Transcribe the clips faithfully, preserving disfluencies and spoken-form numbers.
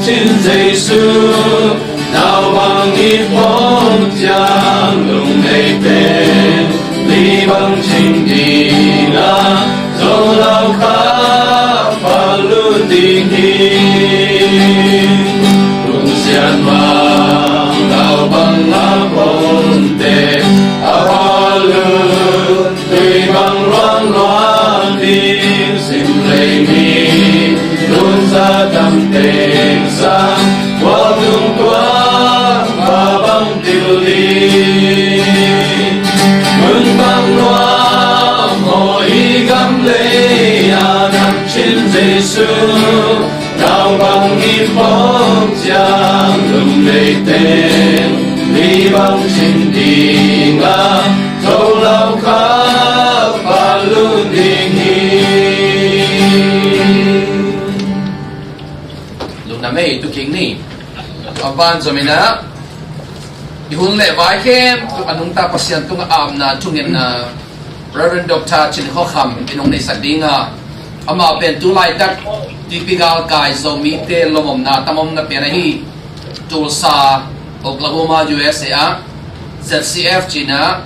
Jesu, naupang i pom ciang lungneite, mi bang cing ding a, zo lau kha pha lut ding hi. Lungsiat bang naupang a pomte, a pha lut tui bang luang luang ding, sim lei mi, lungsa tam teng sang, tua tung tua, pa bang til ding. Mun bang luang, ho i gam lei, a nam cin Jesu, naupang i pom ciang lungneite, mi bang cing ding a, zo lau kha pha lut ding hi. Lungdam ei, tu kik ni. A ban zom in a, i hun le vai khempeuh a nungta Pasian tungah apna, thungetna, Reverend Doctor Cin Khua Kham in hong neihsak ding a, amah pen tu laitak Tipi galkai Zomite lomomna tam omna pen ahi Tulsa, Oklahoma, U S A ah Z C F ci-in a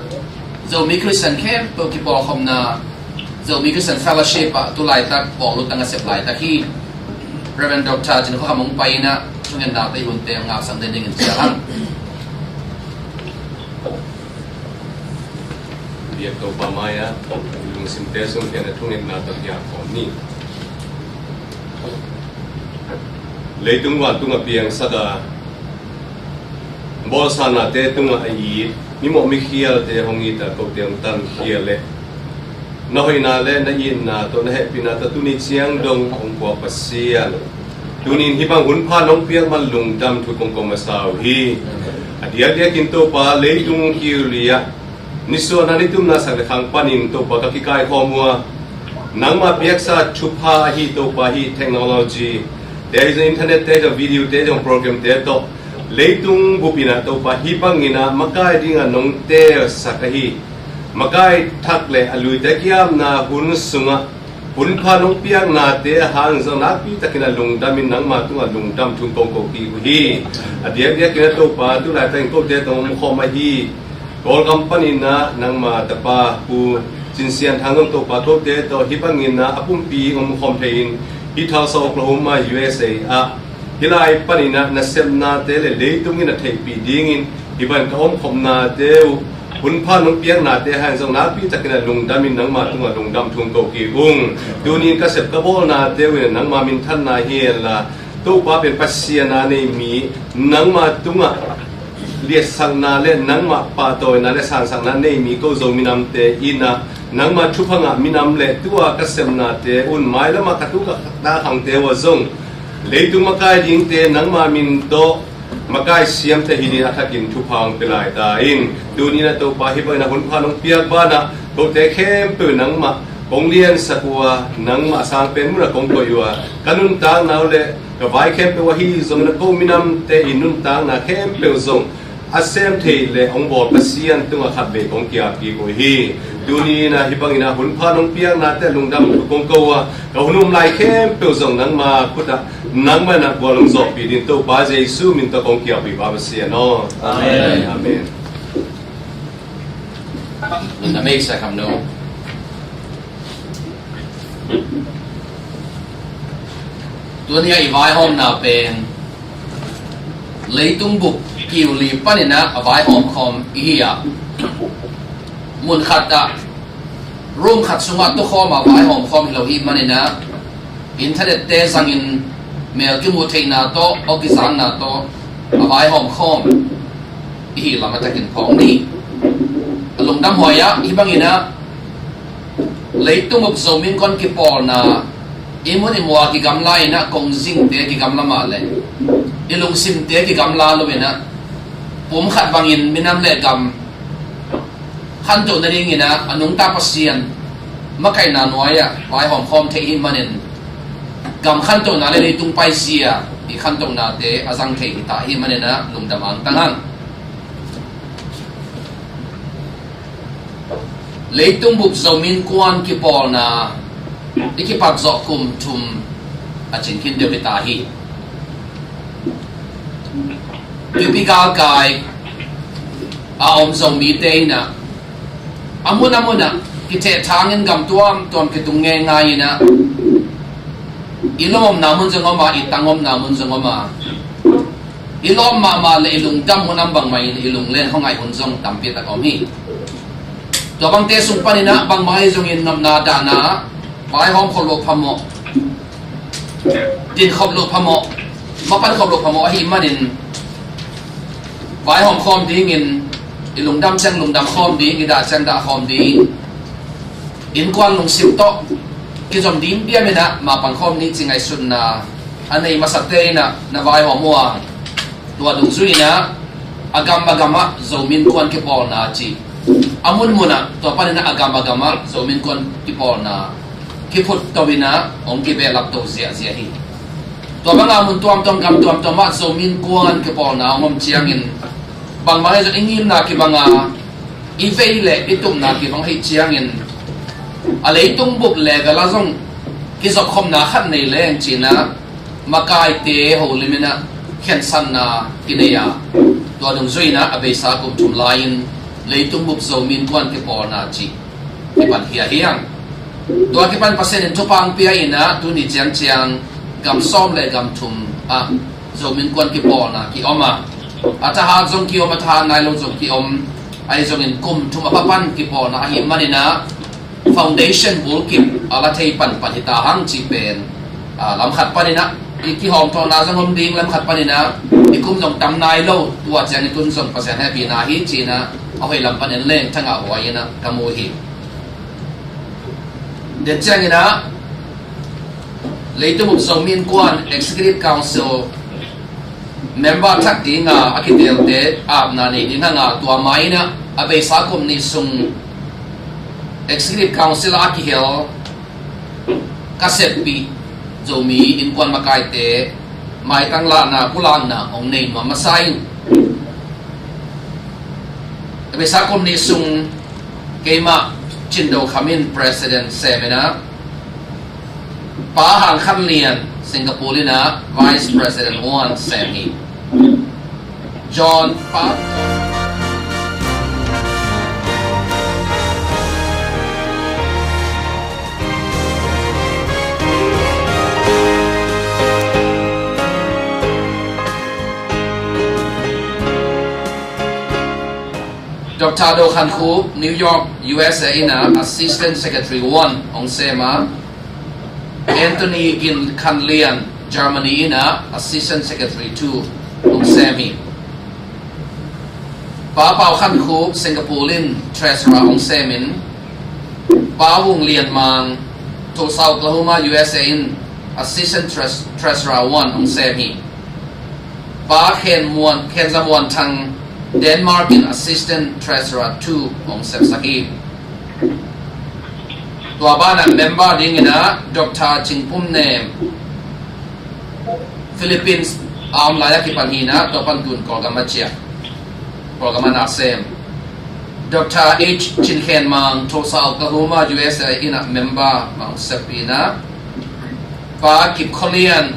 Zomi Christian khempeuh kipawlkhopna Zomi Christian Fellowship ah tu laitak pawl lutang a sep laitak hi. Reverend Doctor Cin Khua Kham hong pai in a, thungetna tawh i hunte hong ngaksak den dingin cial hang. Biak Topa mai-ah lungsimte sung pian a thungetna tawh kiang khawm ni. Leitung vantung a piangsak a, bawlsanate tungah a it, mimawh mikhialte hong it a, kote hong tankhial leh na hoihna le na itna tawh, na hehpihna tawh tuni ciang dong hong puak Pasian, tuni-in hih bang hun pha nong piak man lungdam thu kong ko masa uh hi. A diakdiakin Topa, leitung kiuli ah nisuahna nitumna sak le khang panin Topa ka kikaikhawm uh a, nangma piaksa thupha ahi Topa, hih technology te ahi zong, internet te ahi zong, video te ahi zong, program te tawh leitung bup in a Topa, hih bangin a makai ding a nong teelsak ahi, makai thak le a luite kiamna hun sungah hun pha nong piaknate a hang zong nakpi takin a lungdam in nangma tungah lungdam thu kong ko kik uh hi. A diakdiakin a Topa, tu laitakin kote tawh hong omkhawm ahi Kawlgam panin a nangma tapa Pu Cin Sian Thang zong Topa, kote tawh hih bangin a pumpi hong omkhawm thei-in, hih Tulsa, Oklahoma, U S A ah hih lai panin a nasepnate le leitung in a theihpih dingin hih bang ka omkhopnate uh, hun pha nong piaknate hang zong nakpi takin a lungdam in nangma tungah lungdam thu kong ko kik ung. Tuni-in ka sep ka bawlnate uh in nangma minthanna hi henla, Topa pen Pasian a nei mi, nangma tungah liatsakna le nangma pahtawina le sangsakna nei mi ko Zo minamte in a, nangma thupha ngah minam le tu-a ka sepnate un, mailamah ka tu ka ta khangte uh a zong leitung makai dingte nangma min tawh makai siamte hi dingin a thakin thupha hong pia lai ta in. Tuni-in a Topa, hih bangin a hun pha nong piak banah kote khempeuh nangmah kong liansak uh a, nangmah a sang pen munah kong koih uh a, ka nuntakna uh le ka vai khempeuh ahi zongin a ko minamte i nuntakna khempeuh zong a sem thei le hong bawl Pasian tungah khatvei kong kiapkik uh hi. Tuni-in a hih bangin a hun pha nong piaknate lungdam thu kong ko uh a, ka hun um lai khempeuh zong nangma khutah, nangma in a gual hong zawhpih dingin Topa Jesu min tawh kong kiapkik uh a, Pasian aw. Amen. Amen. Lungdam ei, Sia Kham Nu. Tuni-a i vaihawmna pen leitung bup kiuli panin a vaihawm khawm i hi a, mun khatah, room khat sungah tukhawm a vaihawm khawm hi lo hi manin a, internet te zangin mel kimuh theihna tawh, aw kizanna tawh a vaihawm khawm i hi lam a takin phawk ni. A lungdam huai ah, hih bangin a leitung bup Zomi Innkuan kipawlna i mun i mua kigamla in a, kongzingte kigamla mah le i lungsimte kigamla lo in a, pum khat bangin minam le gam khantoh nadingin a, a nungta Pasian makaihna nuai-ah vaihawm khawm thei hi manin, gam khantohna le leitung paizia i khantohnate a zang thei hi ta hi manin a, lungdam angtang hang. Leitung bup Zomi Innkuan kipawlna i kipat zawh kum thum a cing khin deuh hi ta hi. Tuipi galkai a om Zomite in ah, a mun a mun ah kithehthang in gam tuamtuam kitung ngeingai in ah, i lawmna mun zong om a, i tang omna mun zong om a, i lawm mahmah le i lungdam hun a bangmah in i lungleng khuangaih hun zong tampi tak om hi. Tua bangte sung panin ah bangmah ahi zongin nopna dahna ah vaihawm khop loh phamawh, din khop loh phamawh, mapan khop loh phamawh ahih manin, vaihawm khawm dingin, i lungdam ciang lungdam khawm ding, i dah ciang dah khawm ding, innkuan lungsim tawh kizom ding diam in ah mapang khawm ni ci ngaihsutna a nei masate in ah na vaihawm uh a, tua dungzui in ah a gam a gam ah Zomi Innkuan kipawlna cih, a munmun ah tua panin ah a gam a gam ah Zomi Innkuan kipawlna kiphut to in ah hong kibehlap to ziahziah hi. Tua banga mun tuamtuam, gam tuamtuam ah Zomi Innkuan kipawlna hong om ciangin, bangmah ahi zong i ngimna kibang a, i vei le i tupna kibang ahih ciangin, a leitung bup level ah zong kizopkhopna khat nei leng ci-in ah makaite holim in ah khensatna kinei a, tua dungzui in ah a beisa kum thum lai-in leitung bup Zomi Innkuan kipawlna cih kipan hi a hiang. Tua kipan Pasian in thupha hong pia in ah tuni ciangciang gam sawm le gam thum ah Zomi Innkuan kipawlna kiom a, a thahat zong kiom, a thahat nai lo zong kiom, ahi zongin kum thum a papan kipawlna ahih manin ah foundation bulkip a la thei panpan hi ta hang cih pen, a, lam khat panin ah i kihawmthawhna zong om ding, lam khat panin ah i kum zong tam nai lo, tua ciang i tun zong Pasian hehpihna hi ci-in ah a hoih lam panin leng thangah huai in ah ka mu hi. Tua ciangin ah leitung bup Zomi Innkuan Executive Council member thak dinga a kiteelte apna nei ding hang a, tua mah in ah a beisa kum nih sung Executive Council a kihel ka seppih Zomi Innkuan makaite maitang lahna, pulakna hong nei nuam masa ing. A beisa kum nih sung keimah Cin Do Kham in President sem in ah, Pa Hang Khan Lian, Singapore in ah Vice President one sem hi. John Pa Doctor Do Khan Khup, New York, U S A in ah Assistant Secretary one hong sem a, Anthony Gin Khan Lian, Germany in ah Assistant Secretary two hong sem hi. Pa Pau Khan Khup, Singapore in Treasurer hong sem in, Pa Vung Lian Mang, Tulsa, Oklahoma, U S A in Assistant Tres-, Treasurer one hong sem hi. Pa Khen Muan, Khen Za Muan Thang, Denmark in Assistant Treasurer two hong sepsak hi. Tua banah member dingin ah Doctor Cing Pum Nem, Philippines a om lai-a kipan hi in ah, tua pan tun Kawlgam a ciah, Kawlgam a na sem. Doctor H Cin Khen Mang, Tulsa, Oklahoma, U S A in ah member mah hong sep hi in ah, Pa Kip Kho Lian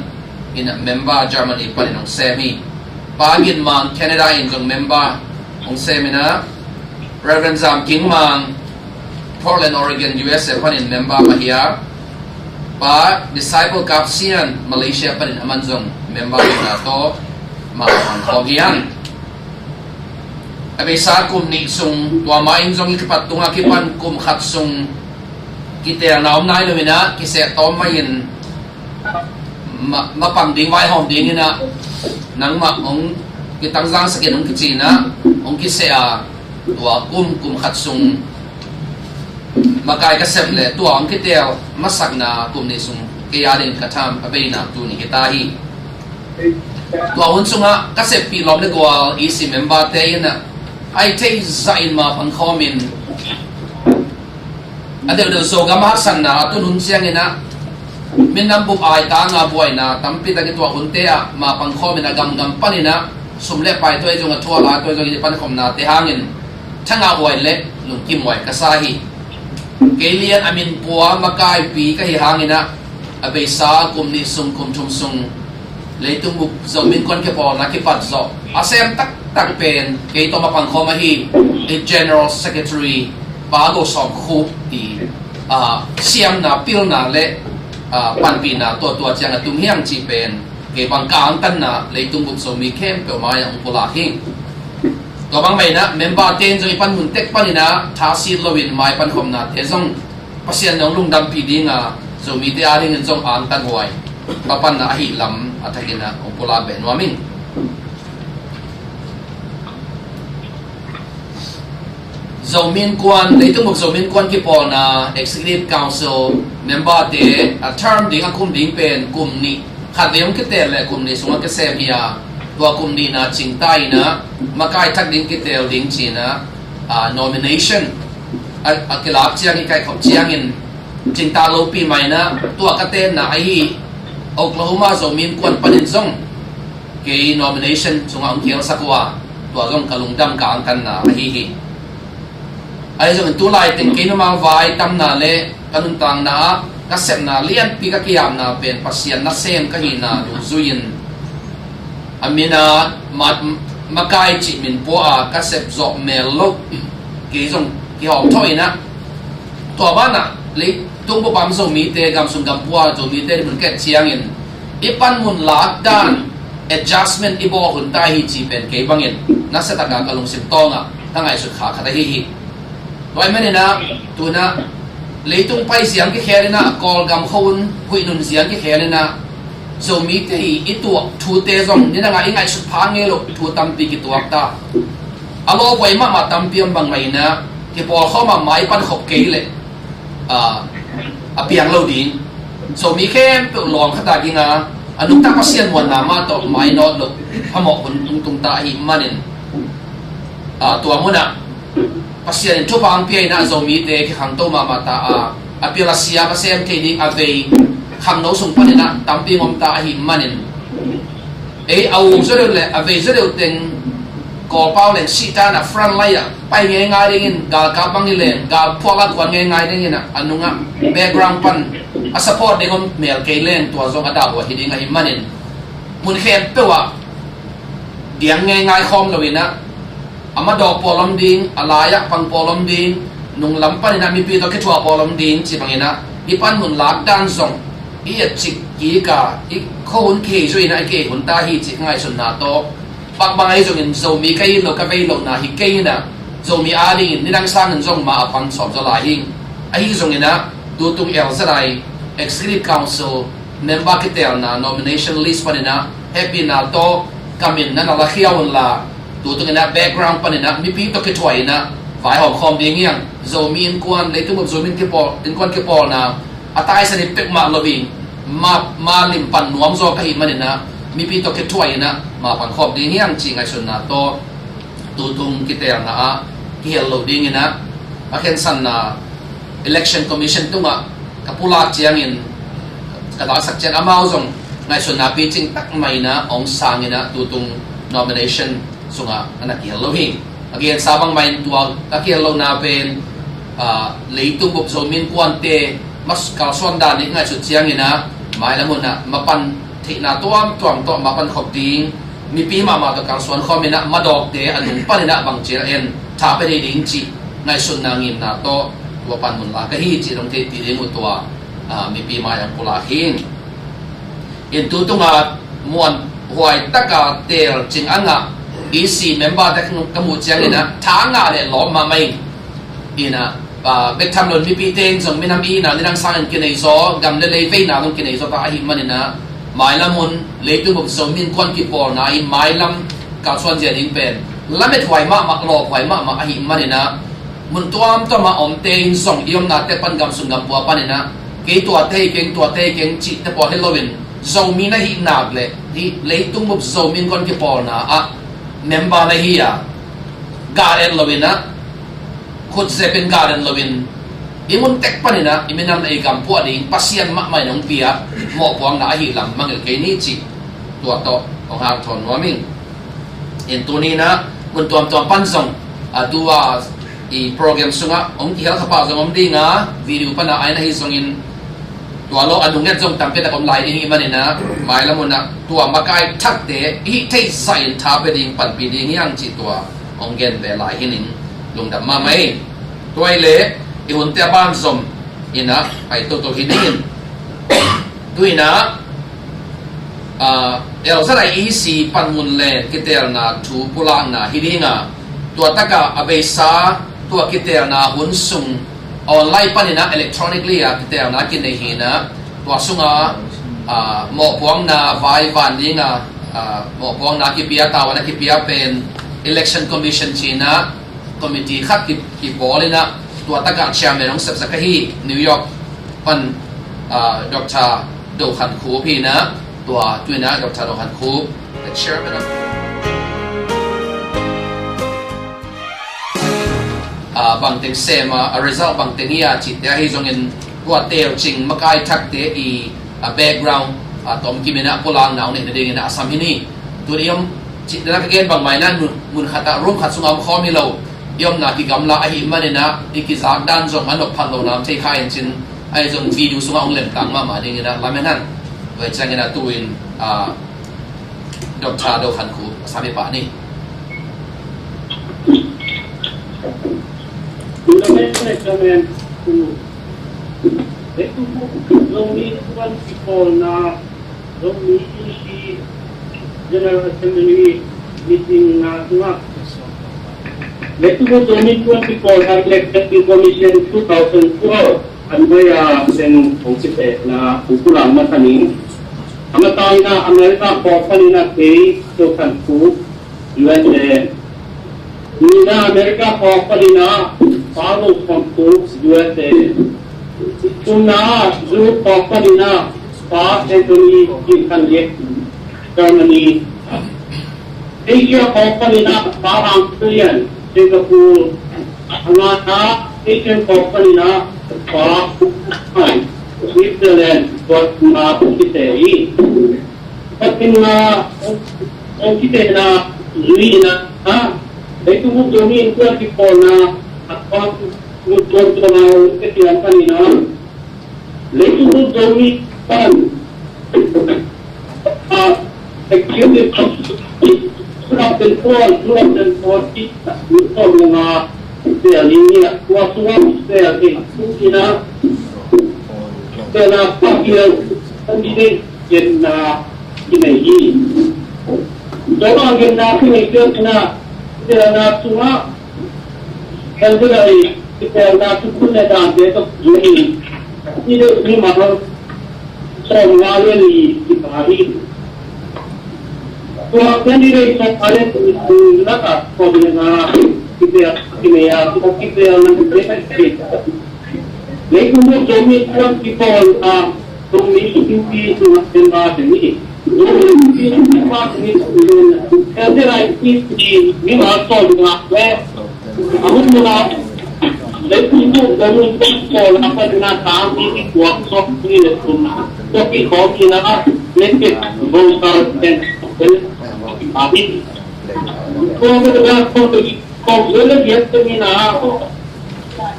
in ah member Germany panin hong sem hi. Pa Gin Mang, Canada in zong member hong sem in ah, Reverend Zam King Mang, Portland, Oregon, U S A panin member mah hi a, Pa Disciple Kap Sian, Malaysia panin aman zong member hi in ah, tua mah hong khawm hi hang. A beisa kum nih sung, tua mah in zong i kipat tungah kipan kum khat sung kiteelna om nai lo in ah, kiseh tawm mah in, ma-, mapang ding, vaihawm ding in ah, nangmah hong kitangzangsak in, hong kici in ah, hong kiseh a, tua kum, kum khat sung makai ka sep leh tua hong kiteel masakna kum nih sung kei a dingin ka tham a beina tuni hi ta hi. Tua hun sungah ka seppih lawm le gual E C member-te in ah, a hih theih zah in mapang khawm in, a deuhdeuh Zogam a haksatna a tun hun ciangin ah, minam bup aitang a buaina tampi tak i tuak hunte ah mapang khawm in, a gamgam panin ah sum le pai, tua hi zong a thu a la, tua hi zong i pankhopnate hangin thangah huai le lungkim huai ka sa hi. Kei lian a min pua makaipi ka hi hangin ah, a beisa kum nih sung, kum thum sung Leitung bup Zomi Innkuan kipawlna kipat zawh a sem taktak pen kei tawh ma pangkhawm ahi, i General Secretary Pa Go Sawm Khuk i, ah, siamna, pilna le, ah, panpihna tuatua ciang a tung hiam cih pen kei bang ka angtanna leitung bup Zomi khempeuh mai-ah hong pulak hi. Tua bang mah inah member-te in zong i panmun tek paninah thasit loin mai pankhopnate zong Pasian in hong lungdampih dinga, Zomite adingin zong angtanhuai, papanna ahih lam a thakinah hong pulak beh nuam ing. Zomi Innkuan, leitung bup Zomi Innkuan kipawlna Executive Council member-te a term ding, a kum ding pen kum nih, khatvei hong kiteel le kum nih sungah kisem hi a, tua kum nihna cingta inah makai thak ding kiteel ding cinah, ah, nomination a, a kilak ciang, i kaikhop ciangin cingta lopi mah inah tua ka tenna ahi Oklahoma Zomi Innkuan panin zong kei nomination sungah hong kihelsak uh a, tua zong ka lungdam, ka angtanna ahi hi. Ahi zongin tu laiteng kei mimal vai tamna le ka nuntakna ah ka sepna lianpi, ka kiapna pen Pasian nasem ka hihna dungzui-in a mina ma, makai cih min pua a ka sep zawh mel loh kei zong kihawm thawh inah, tua banah leitung bup a om Zomite, gamsung gampua Zomite ding mun ka et ciangin i panmun lakdan adjustment i bawl hun ta hi cih pen kei bangin nasia taka ka lungsim tawngah ka ngaihsut kha khat ahi hi. Tua ahih maninah tunah leitung pai ziang kikhel inah, Kawlgam khuahun huih nun ziang kikhel inah Zomite i, i tuak thute zong nidangah i ngaihsut pha ngei loh thu tampi kituak ta. A lawphuai mahmah tampi om bang mah inah kipawlkhawm a mai pankhop kei leh, ah, a piang lo ding. Zomi khempeuh lawng khat a dinga a nungta Pasian muanna mah tawh mainawt loh phamawh hun tungtung ta ahih manin, ah, tua munah Pasian in thupha hong pia inah Zomite kikhangto mahmah ta a, a pil a siam a sem thei ding a vei khangno sung paninah tampi hong om ta ahih manin, ei a uk zaw deuh le a vei zaw deuh teng Kawlpau leng sihtan a front line ah pai ngeingai dingin, galkap bang hi leng galphuak a kuan ngeingai dingin a, a nungah background pan a support ding om mel kei leng tua zong a dahhuai hi ding ahih manin, mun khempeuh ah diang ngeingai khawm loinah a madawk pawl om ding, a lai-ah pang pawl om ding, nunglam paninah mipi tawh kithuah pawl om ding cih banginah i panmun lakdan zong i etcik kik a, i khuahun kihei zuinah i kihei hun ta hi cih ka ngaihsunna tawh, bangbang ahi zongin Zomi ka it loh, ka vei lohna hi kei inah Zomi adingin nidang sangin zong ma a pang sawm zaw lai hi. Ahi zonginah tutung L Z I Executive Council member kiteelna nomination list paninah hehpihna tawh ka min na na lakhia unla, tutunginah background paninah mipi tawh kithuah inah vaihawm khawm ding hi hang. Zomi Innkuan, leitung bup Zomi Innkuan kipawl, Innkuan kipawlna a taisan hi pek mah lo hi, ma, ma lim pan nuam zaw ka hih maninah mipi tawh kithuah inah ma pang khawm ding hi hang cih ngaihsunna tawh tutung kiteelna ah kihel lo dinginah a khensanna Election Commission tungah ka pulak ciangin ka dalsak ciang amau zong ngaihsunna picing tak mah inah hong sanginah tutung nomination sungah a na kihel lo hi. A kihensa bang mah in tua ka kihel lohna pen, ah, leitung bup Zomi Innkuante mas kalsuan dan i ngaihsut cianginah mailam hunah mapan theihna tuamtuam tawh mapan khop ding, mipi mahmah tawh kalsuan khawm inah madawkte a nung paninah bang cial en tha pia ding cih ngaihsutna ngimna tawh tua panmun la ka hi cih dong theihpih ding uh tua, ah, mipi mai-ah pulak hi. In tutunga muanhuai taka teel cing a ngah E C member te ka muh cianginah tha ngah le lawm mahmah ing. Inah, ah, bek tham loin mipite in zong minam i itna nidang sangin kinei zaw, gam le lei veina zong kinei zaw ta ahih maninah mailam hun leitung bup Zomi Innkuan kipawlna i mailam kalsuan zia ding pen lamethuai mahmah, lawphuai mahmah ahih maninah mun tuamtuamah omte in zong i omnate pan gamsung gampua paninah kei tuate hi keng, tuate hi keng cihte pawl hi loin Zomi na hih nak le hih leitung bup Zomi Innkuan kipawlna ah member na hi a, gal et loinah, khut zepin gal et loin i mun tek paninah i minam le i gam puah ding Pasian mahmah in hong pia mawhpuakna ahih lam mangngilh kei ni cih tua tawh hong hanthawn nuam ing. In tuninah mun tuamtuam pan zong a tua i program sungah hong kihel khapah zong om dinga, video pana aina hi zongin Tua lo a nunget zong tampi tak om lai i hih manin ah, mailam hun ah tua makai thakte i hih theih zah in tha pia ding, panpih ding hi hang cih tua hong gen ve lai hi ning. Lungdam mahmah ei. Tua hi leh i hunte a ban zom in ah pai toto hi ning. Tu in ah, ah, L Z I E C panmun len kiteelna thu pulakna hi ding a, tua tak ah a beisa tua kiteelna hun sung online panin ah electronically a kiteelna kinei hi in ah, tua sung ah, ah, mawhpuakna vai van ding a, ah, mawhpuakna kipia, tavuan a kipia pen Election Commission ci in ah committee khat ki, kibawl in ah, tua tak ah chairman hong sepsak ahi New York pan, ah, Doctor Do Khan Khup hi in ah, tua tu in ah Doctor Do Khan Khup, the chairman of, ah, bangteng sem a, a result bangteng hi a cihte ahi zongin, tua teelcing makai thakte i, ah, background, ah, tomkim in ah pulakna hong neih nadingin ah a sam hi ni. Tun i om cih dan a ka gen bangmah in ah mun, mun khat ah, room khat sungah om khawm hi lo, i omna kigamla ahih manin ah i kizak dan zong a nop phat lo nam thei kha in cin, ahi zong video sungah hong lemtang mahmah dingin ah lamen hang. Tua ciangin ah tu in, ah, Doctor Do Khan Khup a sam hi pah ni. Amen, amen. Leitung Zomi Thukham Kipawlna, Zomi Unity General Assembly meeting na sungah, Leitung Zomi Thukham Kipawlna Election Commission two thousand twelve an vai a sen hong kipehna hong pulak masa ning. A masa in ah America khawng panin ah kei Do Khan Khup, U S A. Nihna America khawng panin ah Pa Ro Suan Khup, U S A. Thumna Europe khawng panin ah Pa Anthony Kim Khan Liek, Germany. Asia khawng panin ah Pa Hang Lian, Singapore. A ngana Asian khawng panin ah Pa Uk Khan, Switzerland, tua na hong kite hi. Patin na hong kite na zui na, ha? Leitung Zomi Innkuan Kipawlna, a pa Uk Khan tua na hong kite panin ah. Leitung Zomi pan, ah, executive two thousand four, two thousand fourteen, two thousand four, tua sungah tua ina, tua na pakial candidate genna kinei hi. Tua genna kinei ina, tua na sungah Elder ai kipelna thukhun le dante tawh zui in, i deuh mimal sawmnga le li kipa hi. Tua candidate sawmnga le li lakah sawmnga kipel kinei a, tua kipelna le kipel. Leitung Zomi Innkuan Kipawlna, Zomi Unity Movement teng hi.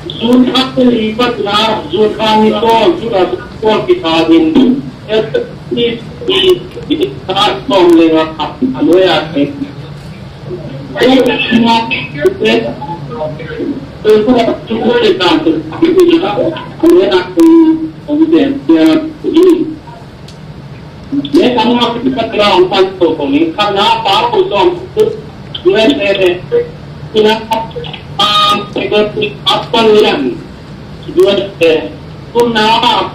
June kha ni li panin ah, June kha ni sawm, June kha sawm kithanin, S P P kha sawm le nga a nuai a teng. Nek ang mga kapatid ko, kung ikaw na pa ako sa U S A, ina, um, Pastor Lian, U S A. Kum na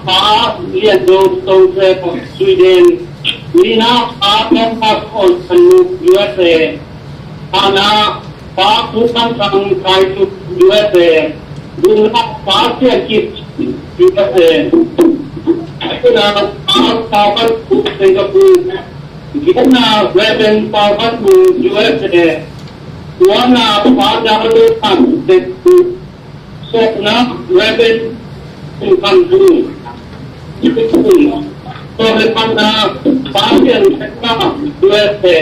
pa Lian Do Song Tre, Sweden. Lina pa Tom Pastor Sanu, U S A. Ana pa Pu Kan Sang Kai Suk, U S A. Dungna pa Sian Kip, U S A. Ina pa Pa Kan Suk, Singapore. Gina Reverend Pa Kan Suk, U S A. Wana pa Dang Lu Kan, Singapore. Sokna Reverend Suk Kan Suk, Singapore. Sokna pa Sian Kip, U S A.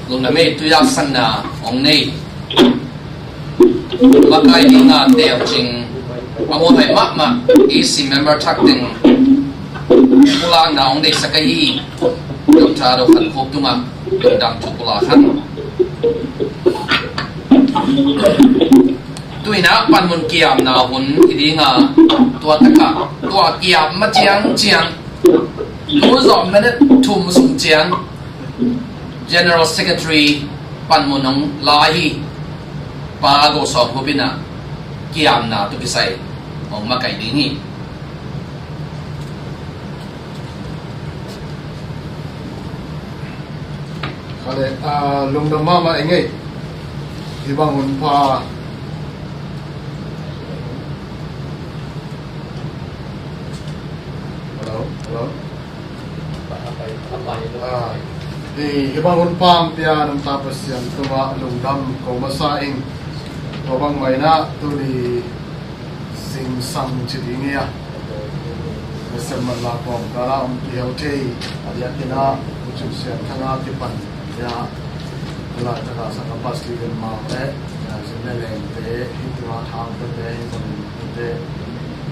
Lungdam ei, tui-a sanna hong nei makai dingin a teucing a muanhuai mahmah E C member thak teng pulakna hong deihsak ahi Doctor Do Khan Khuk tungah lungdam thu pulak hang. Tuinah panmun kiamna hun hi dinga, tua takah tua kiam ma ciangciang, tu zawh minute thum sung ciang General Secretary panmun hong la hi, Pa Go Sawm Hup inah kiamna tu kisai hong makai ding hi. Kale, ah, lungdam mahmah ing ei. Hih bang hun pha. Hello, hello. Ah, hih, hih bang hun pha hong pia nong ta Pasian tungah lungdam ko masa ing. Tua bang mah inah tuni zingsang ci ding hi a, nasem man la kawmkal ah om kihel thei a diakin ah, Pu Cin Sian Thang a kipan hi a, tulaitak a sanggampa Stephen Mang le, ah, Zin le Lengte, hih tungah Thang Pete, hih zong Pete,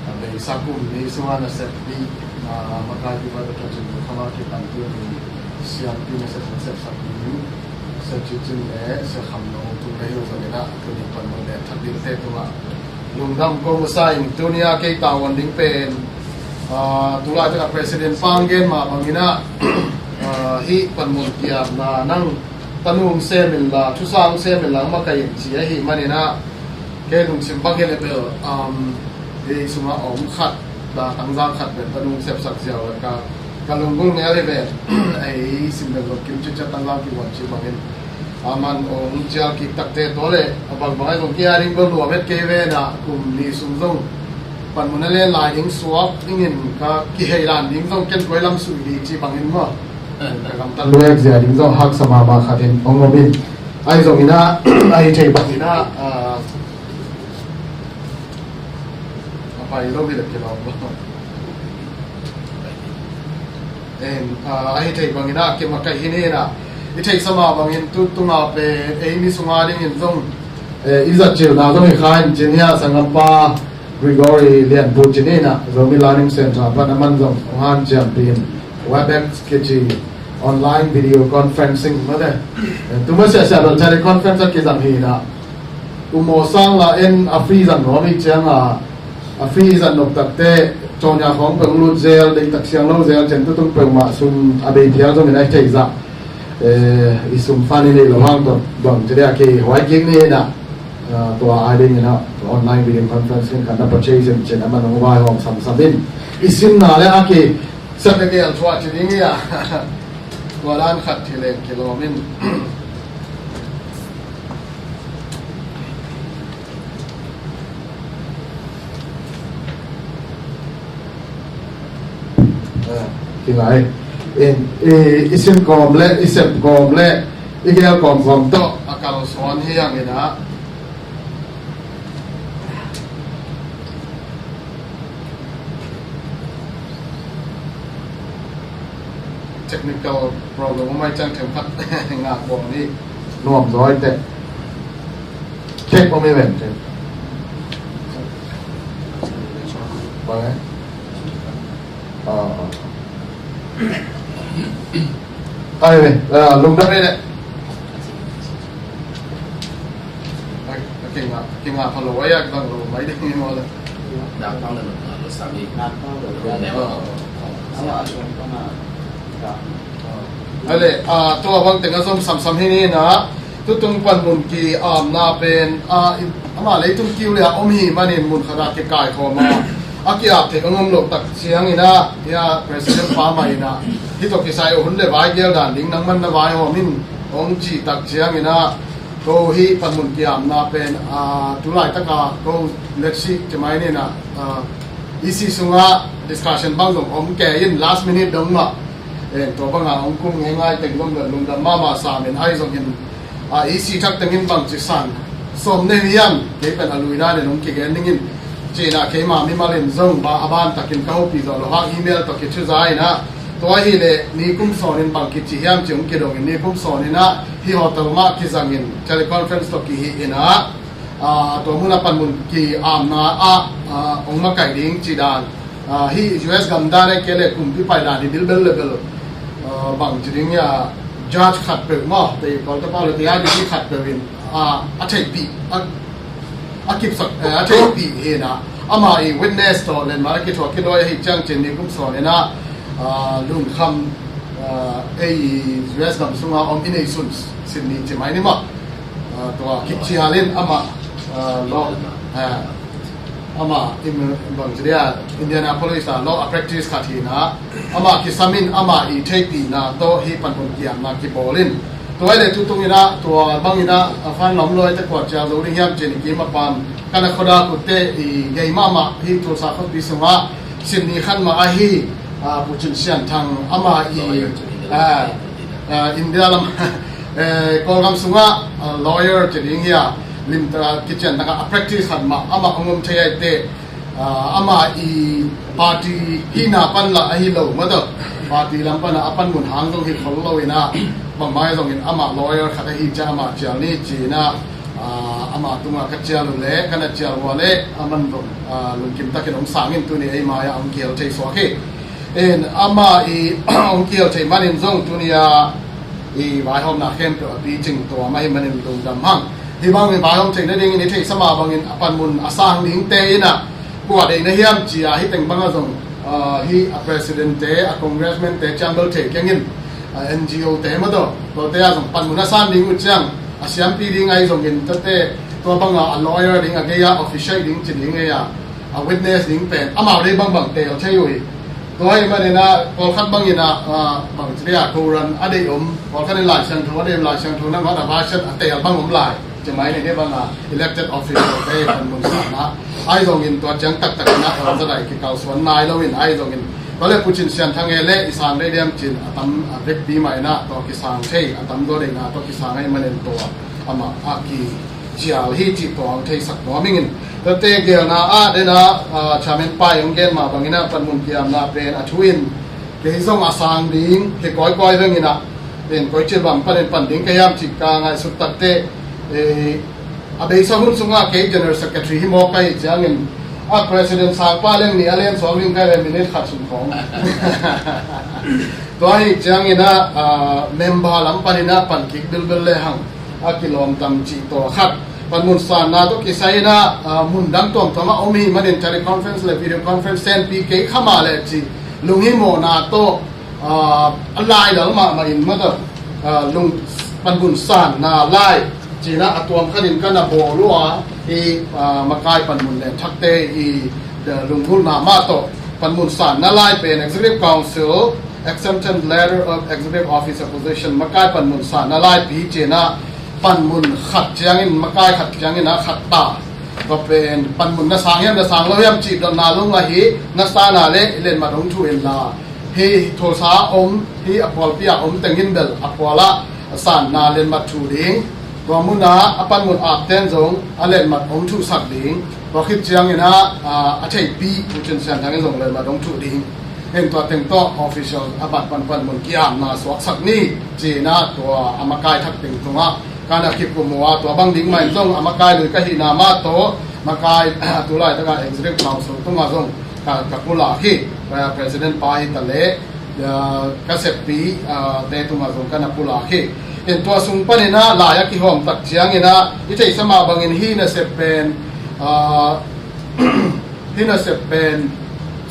a beisa kum ni sungah nasep dih, ah, makai pi bai Pu Cin Sian Thang a kipan tuni siampi nasep, nasep sak ding. Sia Cin Cin le Sia Kham Nong tung le hi uh zong inah, tuni panmun le thak dingte tungah lungdam ko masa ing. Tuni a kei tavuan ding pen, ah, tulaitak a President pa hong gen mah bang inah, ah, hih panmun kiamna nang tanu hong sem inla, thusa hong sem inla, hong makai in ci ahih man inah, kei lungsim bang hi leh bel, um, ei sungah a om khat, la tangzang khat pen tanu hong sepsak ziau le ka, ka lunggulh ngel hi ven. Ei sim bel zong kim citciat tangzang kivuan cih bangin, a man hong cial kik takte tua le a bangbang ahi zong kei a ding bel nuam het kei ven ah, kum ni sung zong panmun a len lai ding suak dingin ka kihei dan ding zong ken koi lam sui ding cih bangin maw, ka gamtat luek zia ding zong haksa mahmah khat in hong om in. Ahi zong inah, ahi thei bang inah, ah, a pai lo hi le kilawm lo. En, ah, ahi thei bang inah kimakai hi ni inah, i theihsa mah bangin tu tunga pen ei mi sunga dingin zong, eh, i zat cilna zong hi kha in ci ni a, sanggampa Gregory Lian Put ci ni inah, Zomi Learning Centre pan a man zong hong hanciampih in, Webex kici online video conferencing mate. Eh, tu masiah siah bel teleconference a kizang hi inah, umaw sang la en a free zang nuam hi cianga, a free zat nop takte, cawnya khawng peuh hong lut zel, deitak siang lo zel, cen tutung peuhmah sum a bei phial zongin a hi thei zah. Eh, i sum fan i neih loh hang tawh bang ci dia kei huai kik ni inah, ah, tua a ding inah online video conference in kan na purchase in cen a man hong vaihawm samsam in. I simna le a ki sak le gel thuah ci ding hi a. Tua dan khat hi leng kilawm in. Kingai. I, i, i sim kawm le, i sep kawm le, i gel kawm kawm tawh a kalsuan hi hang inah. Technical problem om ai ciang themkhat ngak bawm ni. Nuam zaw ai teh. Thek om i ven thek. Bang e? Ah, ah. Ai ve, ah, lungdam e le. Ai, a kinga, a kinga pha lo, ai a kidang lo mai ding hi maw le. Dak pang le lo, lo sami. Dak pang le lo. Lo ne maw. Ai le, ah, tua bang teng a zom samsam hi ni inah, tutung panmun ki-amna pen, ah, amah leitung kiu le a om hi manin mun khat ah kikaikhawm a, a ki-ap thei hong om loh tak ciang inah, hia President pa mah inah, hih tawh kisai hun le vai gel dan ding nangman na vaihawm in hong cih tak ciang inah, ko hih panmun ki-amna pen, ah, tulaitak a ko let's see ci mai ni inah, ah, E C sungah discussion bang zong om kei in last minute dong mah. Eh, tua banga hong kum ngeingai teng zong bel lungdam mahmah sam in, ahi zongin, ah, E C thak tengin bangci san sawm nei hiam, kei pen a lui dan in hong kigen dingin Ci-in ah keima mimal in zong ba a ban takin ka hopih zawh lo hang email tawh kicu za in ah, tua ahih leh nikum sawnin bang kici hiam ci hong kidong in nikum sawnin ah hih hotel mah kizangin teleconference tawh kihih in ah, aa, tua mun a panmun ki-amna ah, aa, hong makaih ding ci dan, aa, hih U S gam dan ahih kei leh kumpi pai dan hi bilbel lebel, aa, bang ci ding hiam, judge khatpeuh maw, tei Kawltepa lo tei a ding hi khatpeuh in, aa, a theihpih, a a kipsak, eh, a theihpih hi in ah, amah i witness tawh lenmah a kithuah kidawi ahih ciang cin nikum sawnin ah, ah, lunkham, ah, ei U S gam sunga om i neihsun Sydney ci mai ni maw. Ah, tua kicial in amah, ah, law, ah, amah in bang ci dia Indianapolis ah law a practice khat hi in ah, amah kisam in amah i theihpihna tawh hih panmun ki-amna kibawl in. Tua ahih leh tutung in ah, tua bang in ah, a fan lawm lawi te kua cial zo ding hiam ci-in i kim a pam. Kan a khuadak utte i gei mahmah hih Tulsa khuapi sungah Sydney khan mah ahi, ah, Pu Cin Sian Thang amah i, ah, ah, India lam, eh, Kawlgam sungah, ah, lawyer ci ding hiam, lim, ah, kician takah a practice khat mah amah hong om thei ahih teh, ah, amah i party hihna pan lah ahi lo maw tawh. Party lam pan ah a panmun hang zong hi khol lo in ah, bangmah zongin amah lawyer khat ahi ciang amah cial ni ci-in ah, ah, amah tungah ka cial uh leh, ka na cial uh leh, a man zong, ah, lungkim takin hong sang in tuni ei mai-ah hong kihel thei suak hi. In amah i hong kihel thei manin zong tuni-a i vaihawmna khempeuh a picing tuam ahih manin lungdam hang. Hih bangin vaihawm theih nadingin i theihsa mah bangin a panmun a sang dingte in ah kua deihna hiam ci-a hih teng bangah zong, ah, hih a president-te, a congressman-te ciang bel thei keng in, ah, N G O-te maw tawh, tuate ah zong panmun a sang ding uh ciang a siampi ding ahi zongin tuate, tua bangah a lawyer ding, a gei-a official ding ci ding ei a, a witness ding pen amau deih bangbang teel thei uh hi. Tua ahih manin ah pawlkhat bangin ah, ah, bang ci ding a, koran a deih om, pawlkhat in Lai Siangtho a deih om, Lai Siangtho nangawn a version a teel bang om lai. Ci mai ni, hih bangah elected official-te panmun sanna ahi zongin tua ciang taktak in ah elder-te kikalsuan nai loin ahi zongin, tua leh Pu Cin Sian Thang e leh i sang deih diam ci-in a tam a vekpi mah in ah tua kisang thei, a tam zaw deihna tua kisang ahih manin tua amah a kicial hi cih tua hong theisak nuam ing in. Tuate geelna ah den ah, ah, chairman pa in hong gen mah bangin ah panmun ki-amna pen a thu in kei zong a sang ding, kei kawikawi veng in ah, pen koi cil bang panin pan ding ka hiam cih ka ngaihsut takteh, eh, a beisa hun sungah kei general secretary hi mawk ka hih ciangin, a president sangpa leng nih a len suak ding ka hi leh minute khat sung khawng. Tua ahih ciangin ah, ah, member lam panin ah pan kik bilbil lehang a kilawm tam cih tua khat. Panmun sanna tawh kisai in ah, ah, mun dang tuamtuam ah om ahih manin teleconference leh video conference senpi kei kha mah leh cih lunghimawhna tawh, ah, a lai lal mahmah in maw tawh, ah, lung, panmun sanna lai ci-in ah a tuam khatin ka na bawl uh a, hih, ah, makai panmun len thakte i, ah, lunggulhna mah tawh panmun sanna lai pen Executive Council Exemption Letter of Executive Officer Position, makai panmun sanna laipi ci-in ah panmun khat ciangin, makai khat ciangin ah khat ta. Tua pen panmun na sang hiam na sang lo hiam cih dotna lung ahi, na sang a leh i letmat hong thuh inla, hih Tulsa ah om, hih a pawlpi ah om teng in bel a pawl ah sanna letmat thuh ding. Tua mun ah a panmun apten zong a letmat hong thuhsak ding. Tua khit ciangin ah, ah, a theihpih Pu Cin Sian Thang in zong letmat hong thuh ding. Hih tua teng tawh official a ban pan panmun ki-amna suaksak ni ci-in ah tua a makai thak teng tungah ka na kikum uh a, tua bang ding mah in zong a makai lui ka hihna mah tawh, makai, tu laitakah Executive Council tungah zong ka, ka pulak hi, ah, president pa hi ta leh, ah, ka seppi, ah, te tungah zong ka na pulak hi. In tua sung panin ah lai a kihawm tak ciangin ah i theihsa mah bangin hih nasep pen, ah, hih nasep pen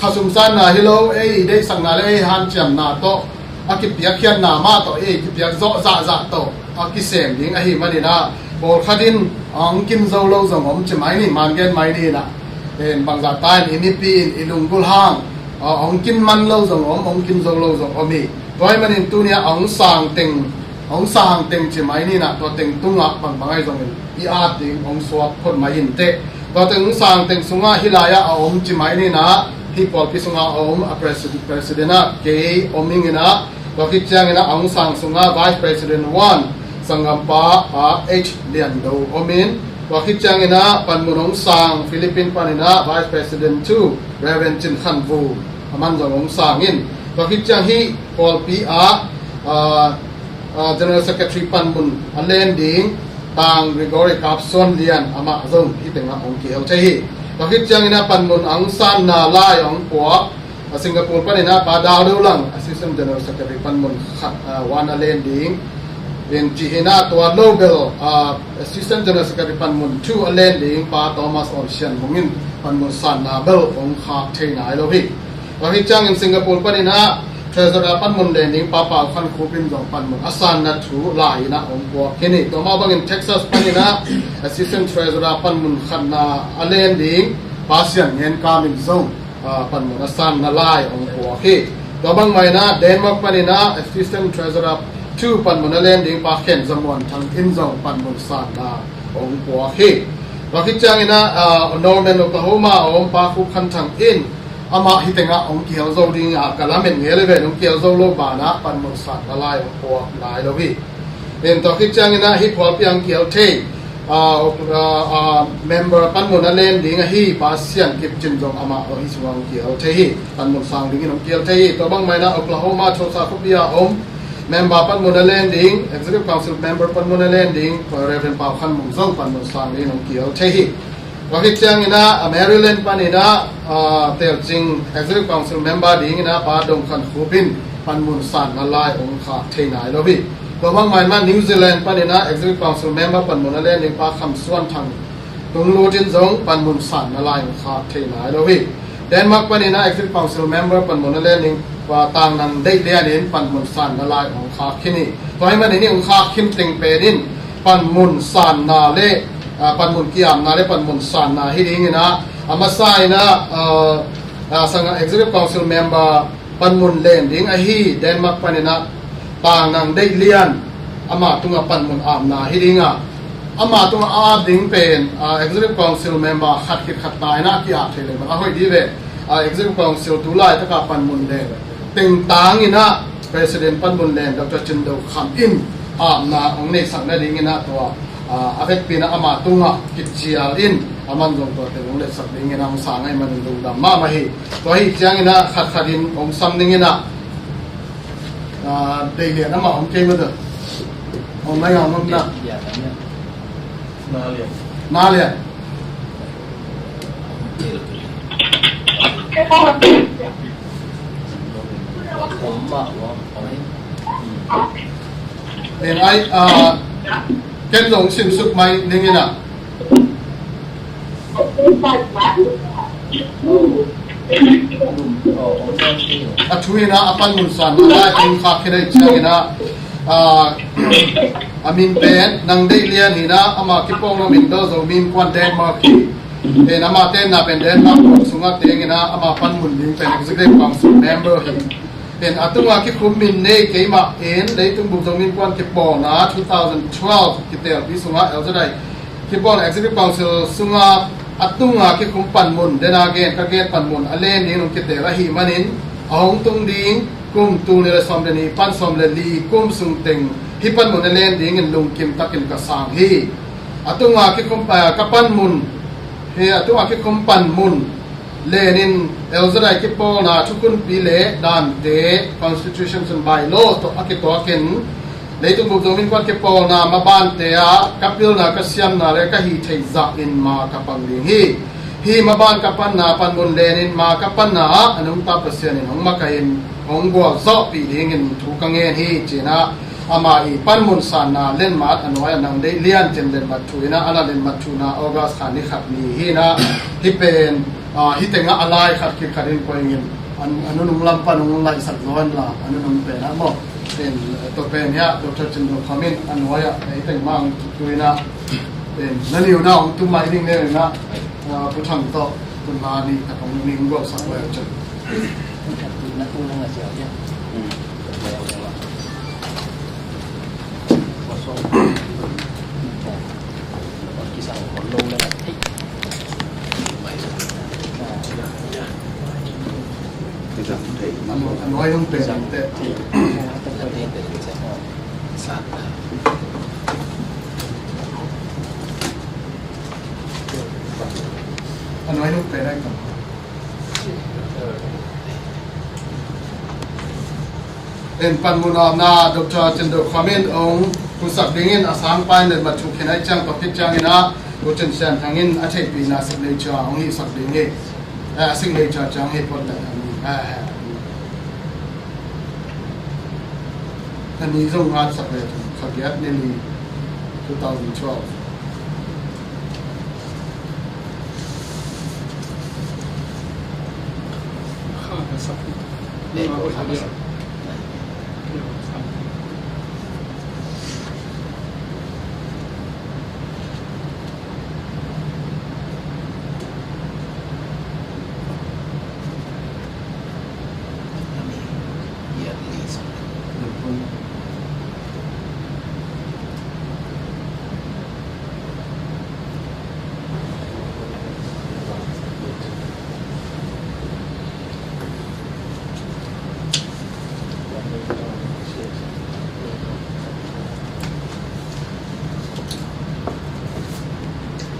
khasum sanna hi lo, ei deihsakna leh ei hanciamna tawh, a kipiakkhiatna mah tawh, ei kipiak zawh zahzah tawh a kisem ding ahih manin ah, pawlkhat in a hong kin zo lo zong om ci mai ni, man gen mai ni in ah, pen bangzah ta in i mipi in i lunggulh hang, a hong kin man lo zong om, hong kin zo lo zong om hi. Tua ahih manin tuni-ah a hong sang teng, a hong sang teng ci mai ni in ah, tua teng tungah bangbang ahi zongin i at ding hong suak phot mai inteh. Tua teng hong sang teng sungah hih lai-ah a om ci mai ni in ah, hih pawlpi sungah a om a president, president ah kei om ing in ah, tua khit ciangin ah a hong sang sungah Vice President one sanggampa, ah, H Lian Do om in, Tua khit ciangin ah panmun hong sang Philippines panin ah Vice President two Reverend Cin Khan Vum, aman zong hong sang in, tua khit ciang hih pawlpi ah, ah, ah, General Secretary panmun a len ding Tang Gregory Kap Suan Lian, amah zong hih tengah hong kihel thei hi. Tua khit ciangin ah panmun hong sanna lai hong puak, a Singapore panin ah Pa Dau Do Lang, Assistant General Secretary panmun khat, ah, one a len ding in, cih hi in ah, tua lo bel, ah, Assistant General Secretary panmun two a len ding Pa Thomas Awn Sian Mung in panmun sanna bel hong khak thei nai lo hi. Tua hi ciangin Singapore panin ah Treasurer panmun len ding Pa Pau Khan Khup in zong panmun a sanna thu lai in ah hong puak hi ni. Tua mah bangin Texas panin ah Assistant Treasurer panmun khatna a len ding Pa Sian Ngen Kam in zong, ah, panmun a sanna lai hong puak hi. Tua bang mah in ah Denmark panin ah Assistant Treasurer two panmun a len ding Pa Khen Za Muan Thang in zong panmun sanna hong puak hi. Tua khit ciangin ah, ah, Norman, Oklahoma a om Pa Khup Khan Thang in amah hih tengah hong kihel zo ding a, ka lamet ngel hi ve, hong kihel zo lo banah panmun sanna lai hong puak nai lo hi. In tua khit ciangin ah hih pawlpi ah hong kihel thei, ah, ah, ah, member panmun a len ding ahi Pa Sian Kip Cin zong amah hih sungah hong kihel thei hi. Panmun sang dingin hong kihel thei hi. Tua bang mah in ah Oklahoma Tulsa khuapi ah om member panmun a len ding, Executive Council member panmun a len ding Reverend Pau Khan Mung zong panmun sang dingin hong kihel thei hi. Tua khit ciangin ah, a Maryland panin ah, ah, telcing Executive Council member dingin ah Pa Dong Khan Khup in panmun sanna lai hong khak thei nai lo hi. Tua bang mah in ah New Zealand panin ah Executive Council member panmun a len ding Pa Kham Suan Thang Tung Lut in zong panmun sanna lai hong khak thei nai lo hi. Denmark panin ah Executive Council member panmun a len ding Pa Tang Nang Deih Lian in panmun sanna lai hong khak khin hi. Tua ahih manin hih hong khak khin teng pen in panmun sanna le, ah, panmun ki-apna le panmun sanna hi dingin ah, a masa in ah, ah, ah, sangah Executive Council member panmun len ding ahi Denmark panin ah Tang Nang Deih Lian, ama tungah panmun apna hi ding a, ama tungah a ap ding pen, ah, Executive Council member khat khit khat ta in ah ki-ap thei leh bang a hoih ding ve. Ah, Executive Council tu laitak a panmun len teng tang in ah President panmun len Doctor Cin Do Kham in apna hong neihsak nadingin ah tua, ah, a vekpi in ah ama tungah kicial in aman zong tua teng hong letsak dingin ah hong sang ahih manin lungdam mahmah hi. Tua hi ciangin ah khat khat in hong sam dingin ah, ah, Deih Lian, amah hong kei mah teh. Hong mai hong hong na. Na Lian. Na Lian. Ken ai, ah, ken zong simsuk mai ning in ah. A thu in ah a panmun sanna lai hong khak khin ahih ciangin ah, ah, a min pen Nang Deih Lian hi in ah, ama kipawlna min bel Zomi Innkuan Denmark hi. Pen ama tenna pen Denmark sungah teng in ah ama panmun ding pen Executive Council member hi. Pen a tungah kikhum min nei keimah in Leitung Bup Zomi Innkuan kipawlna two thousand twelve kitelpi sungah Elzadai kipawlna Executive Council sungah a tungah kikhum panmun, dena gen ka gen panmun a len ding hong kitel ahih manin, a hong tung ding kum tul nih le sawm le nih pan sawm le li kum sung teng hih panmun a len dingin lungkim takin ka sang hi. A tungah kikhum, ah, ka panmun, hi a tungah kikhum panmun lenin Elzadai kipawlna thukhunpi le dante, constitutions and bylaws tawh a kituakin Leitung Bup Zomi Innkuan kipawlna mabante ah ka pilna, ka siamna le ka hih theih zahin ma ka pang ding hi. Hih maban ka panna panmun lenin ma ka panna ah a nungta Pasian in hong makaih in hong gualzawhpih dingin thu ka ngen hi, ci-in ah ama i panmun sanna lenmat a nuai-ah Nang Deih Lian cin lenmat thu in ah a na lenmat thu in ah August kha ni khat ni hi in ah, hih pen, ah, hih tengah a lai khat khit khat in poi ing in, a, a nunung lam pan hong laihsak zaw in la, a nunung pen ah maw. Pen, eh, tua pen hiah Doctor Cin Do Kham in a nuai-ah hih teng mah hong kituh in ah, pen na niu na hong tum mai ning ne in ah, ah, Pu Thang tawh tun la nih tak hong ning gualsak lai cin. A nuai nuk pen ai kam. En panmun a na Doctor Cin Do Kham in hong pusak dingin a sang pain le matu khen ai ciang, topic ciangin a Doctor Cin Sian Thang in a theihpihna signature hong hih sak ding hi. Eh, signature ciang hi pot le. Eh, eh. Ani zong ngat sak le, kha giat ni ni, two thousand twelve.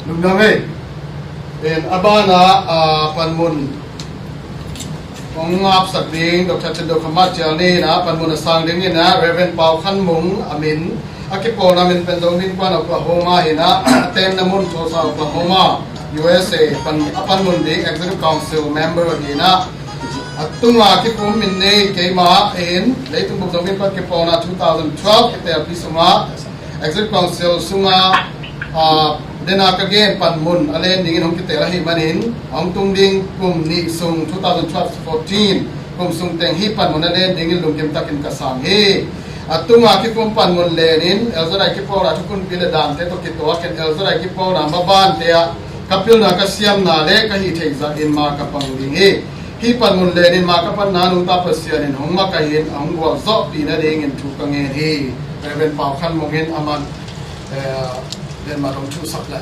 Lungdam ei. En, a bana, a, panmun hong ngapsak ding Doctor Cin Do Kham Mat Cial ni in a panmun a sang dingin a Reverend Pau Khan Mung a min, a kipawlna min pen Zomi Innkuan Oklahoma hi in a, a tenna mun Tulsa, Oklahoma, U S A, pan, a panmun ding Executive Council member hi in a, a tunga kikum min nei keima in, leitung bup Zomi Innkuan kipawlna two thousand twelve kitelpi sungah Executive Council sungah, ah, dena ka gen panmun a len dingin hong kitel ahih manin, hong tung ding kum nih sung, two thousand twelve to fourteen kum sung teng hih panmun a len dingin lungkim takin ka sang hi. A tunga kikum panmun lenin L Z I kipawlna thukhunpi le dante tawh kituakin L Z I kipawlna mabante ah ka pilna ka siamna le ka hih theih zahin ma ka pang ding hi. Hih panmun lenin ma ka panna nungta Pasian in hong makaih in a hong gualzawhpih nadingin thu ka ngen hi. Reverend Pau Khan Mung in a man, eh, len ma dong thu sak le.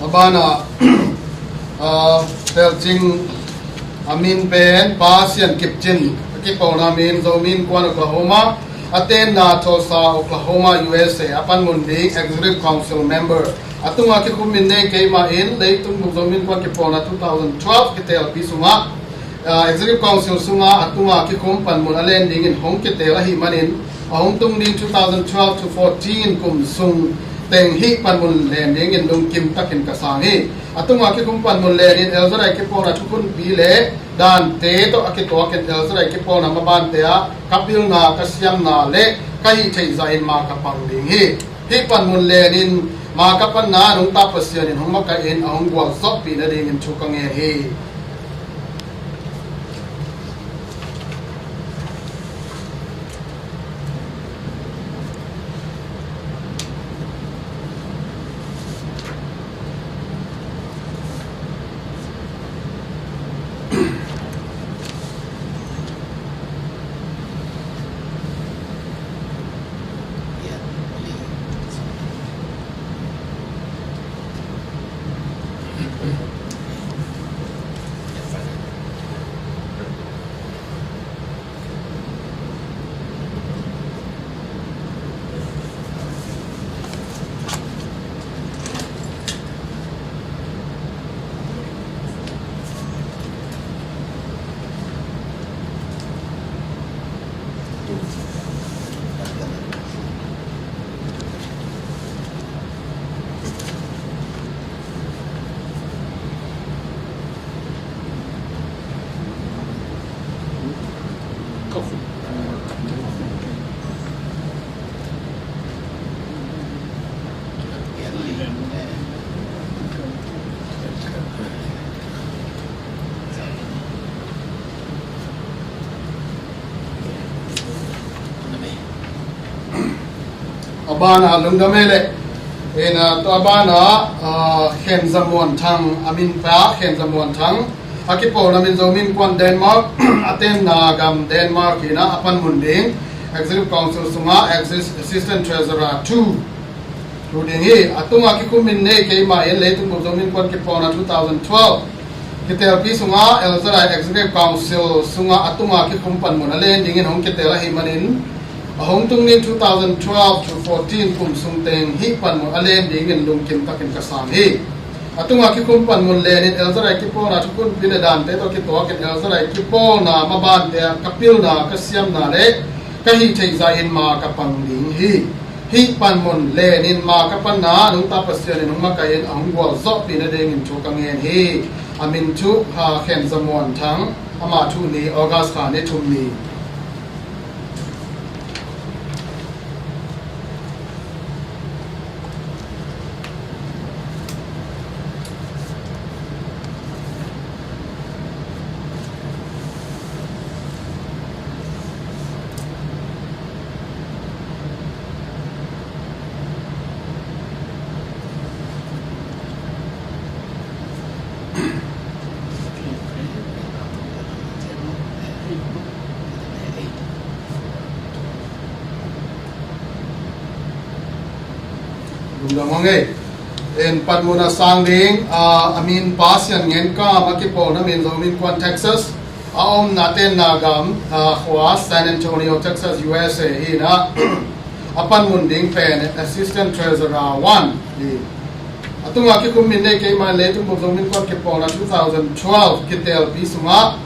A bana, ah, Pelcing a min pen Pa Sian Kip Cin, a kipawlna min Zomi Innkuan Oklahoma, a tenna Tulsa, Oklahoma, U S A, a panmun ding Executive Council member. A tunga kikum min nei keima in, leitung bup Zomi Innkuan kipawlna two thousand twelve kitelpi sungah, ah, Executive Council sungah a tunga kikum panmun a len dingin hong kitel ahih manin, a hong tung ding two thousand twelve to fourteen kum sung teng hih panmun len dingin lungkim takin ka sang hi. A tunga kikum panmun lenin L Z I kipawlna thukhunpi le dante tawh a kituakin L Z I kipawlna mabante ah ka pilna ka siamna le ka hih theih zahin ma ka pang ding hi. Hih panmun lenin ma ka panna nungta Pasian in hong makaih in a hong gualzawhpih nadingin thu ka ngen hi. Banah lungdam ei leh. Ina tua banah, ah, Khen Za Muan Thang, a min pa Khen Za Muan Thang. A kipawlna min Zomi Innkuan Denmark, a tenna gam Denmark hi-in a panmun ding Executive Council sungah Exis-, Assistant Treasurer two thu ding hi. A tungah kikhum min nei keimah in leitung bup Zomi Innkuan kipawlna two thousand twelve kitelpi sungah L Z I Executive Council sungah a tungah kikhum panmun a len dingin hong kitel ahih manin, a hong tung ding two thousand twelve to fourteen kum sung teng hih panmun a len dingin lungkim takin ka sang hi. A tungah kikhum panmun lenin L Z I kipawlna thukhunpi le dante tawh kituakin L Z I kipawlna mabante ah ka pilna, ka siamna le ka hih theih zahin ma ka pang ding hi. Hih panmun lenin ma ka panna nungta Pasian in hong makaih in a hong gualzawhpih nadingin thu ka ngen hi. A min thu, ah, Khen Za Muan Thang, ama thu ni August kha ni thum ni. Lungdam hang ei. En panmun a sang ding, ah, a min pa Sian Ngen Kam, a kipawlna min Zomi Innkuan Texas, a omna tenna gam, ah, khua San Antonio, Texas, U S A hi-in a, a panmun ding pen Assistant Treasurer one hi. A tungah kikhum min nei keimah in leitung bup Zomi Innkuan kipawlna two thousand twelve kitelpi sungah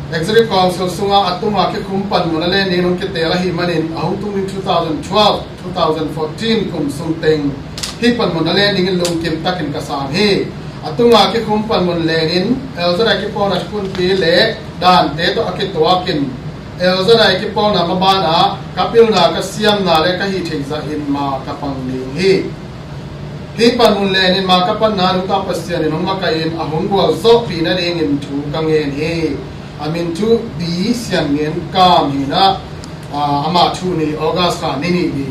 Executive Council sungah a tungah kikhum panmun a len dingin hong kitel ahih manin a hong tung ding two thousand twelve, two thousand fourteen kum sung teng hih panmun a len dingin lungkim takin ka sang hi. A tungah kikhum panmun lenin L Z I kipawlna thukhunpi le dante tawh a kituakin L Z I kipawlna maban ah ka pilna, ka siamna le ka hih theih zahin ma ka pang ding hi. Hih panmun lenin ma ka panna nungta Pasian in hong makaih in a hong gualzawhpih nadingin thu ka ngen hi. A min thu B Sian Ngen Kam hi-in a, ah, ama thu ni August kha ni nih ni.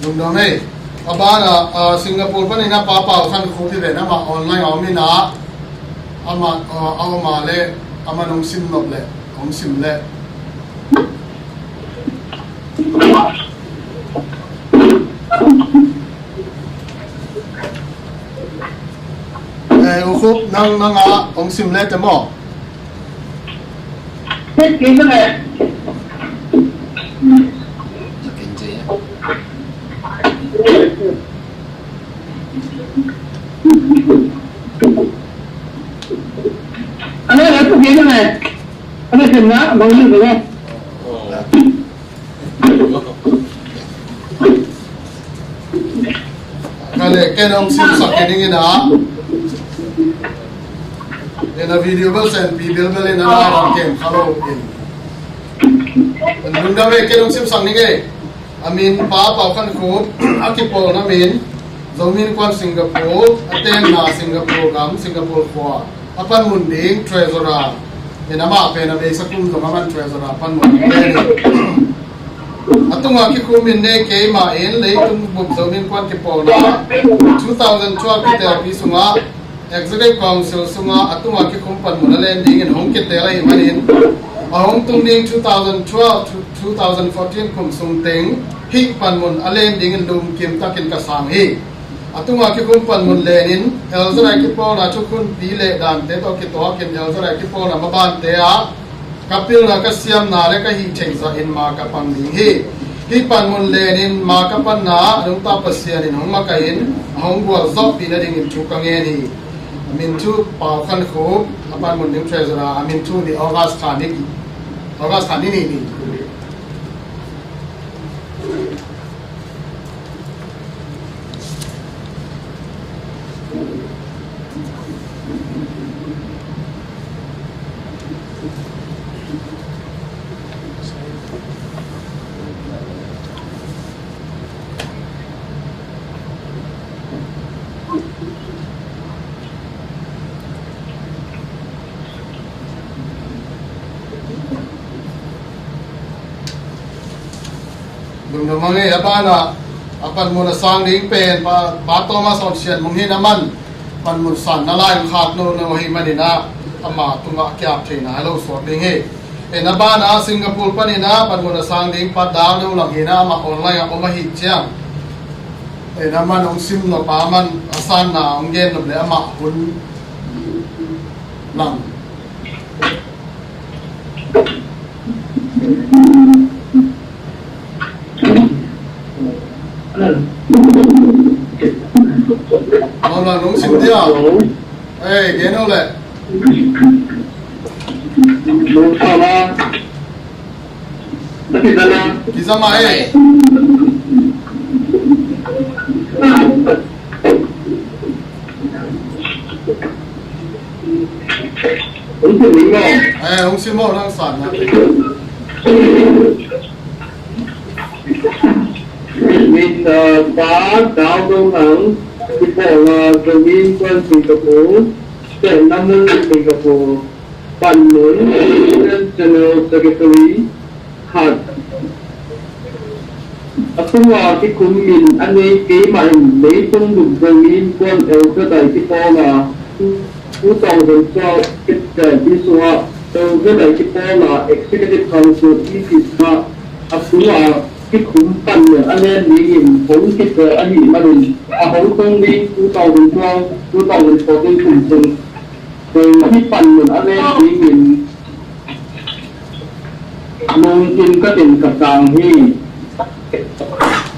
Lungdam ei. A banah, ah, Singapore panin a Pa Pau Khan Khup hi ven, amah online a om in a, amah, ah, a om a leh, amah nong sim nop leh, hong sim leh. Eh, U Khup, nang, nang a hong sim leh te maw? Ka leh ken hong simsak kei ning in a. Ken a video bel senpi bilbel in a, lai dang kem kha lo in. Lungdam ei, ken hong simsak ning ei. A min Pa Pau Khan Khup, a kipawlna min Zomi Innkuan Singapore, a tenna Singapore gam, Singapore khua, a panmun ding Treasurer. In amah pen a beisa kum zong a man Treasurer panmun a pen hi. A tungah kikhum min nei keimah in leitung bup Zomi Innkuan kipawlna two thousand twelve kitelpi sungah Executive Council sungah a tungah kikhum panmun a len dingin hong kitel ahih manin a hong tung ding two thousand twelve to two thousand fourteen kum sung teng hih panmun a len dingin lungkim takin ka sang hi. A tungah kikhum panmun lenin L Z I kipawlna thukhunpi le dante tawh kituakin L Z I kipawlna mabante ah ka pilna, ka siamna le ka hih theih zahin ma ka pang ding hi. Hih panmun lenin ma ka panna nungta Pasian in hong makaih in a hong gualzawhpih nadingin thu ka ngen hi. A min thu Pau Khan Khup, a panmun ding Treasurer, a min thu ni August kha ni, August kha ni nih ni. Mangei a banah a panmun a sang ding pen Pa, Pa Thomas Hon Sian Mung hi a, aman panmun sanna lai khak nono ahih manin ah ama tungah kiap theihna hi lo suak ding hi. En a banah Singapore panin ah panmun a sang ding Pa Dau Dau Lang hi a, amah online ah om ahih ciang, en aman hong sim nop a, aman a sanna hong gen nop leh amah hun lang. Mama, nong sim dia? Eh, gen o leh. Kizama eh. Hong sim ding maw? Eh, hong sim maw, nang sanna. Min, uh, Pa Dau Dau Lang, kipawlna Zomi Innkuan Singapore, tehna mun Singapore, panmun Assistant General Secretary, khat. A tunga kikhum min a nei keimah in leitung bup Zomi Innkuan L Z I kipawlna two thousand twelve February sungah L Z I kipawlna Executive Council i sisna a tunga kikhum panmun a len dingin hong kicial ahih manin a hong tung ding two thousand twelve, two thousand fourteen kum sung hong kipanmun a len dingin lungkim ka tin ka sang hi.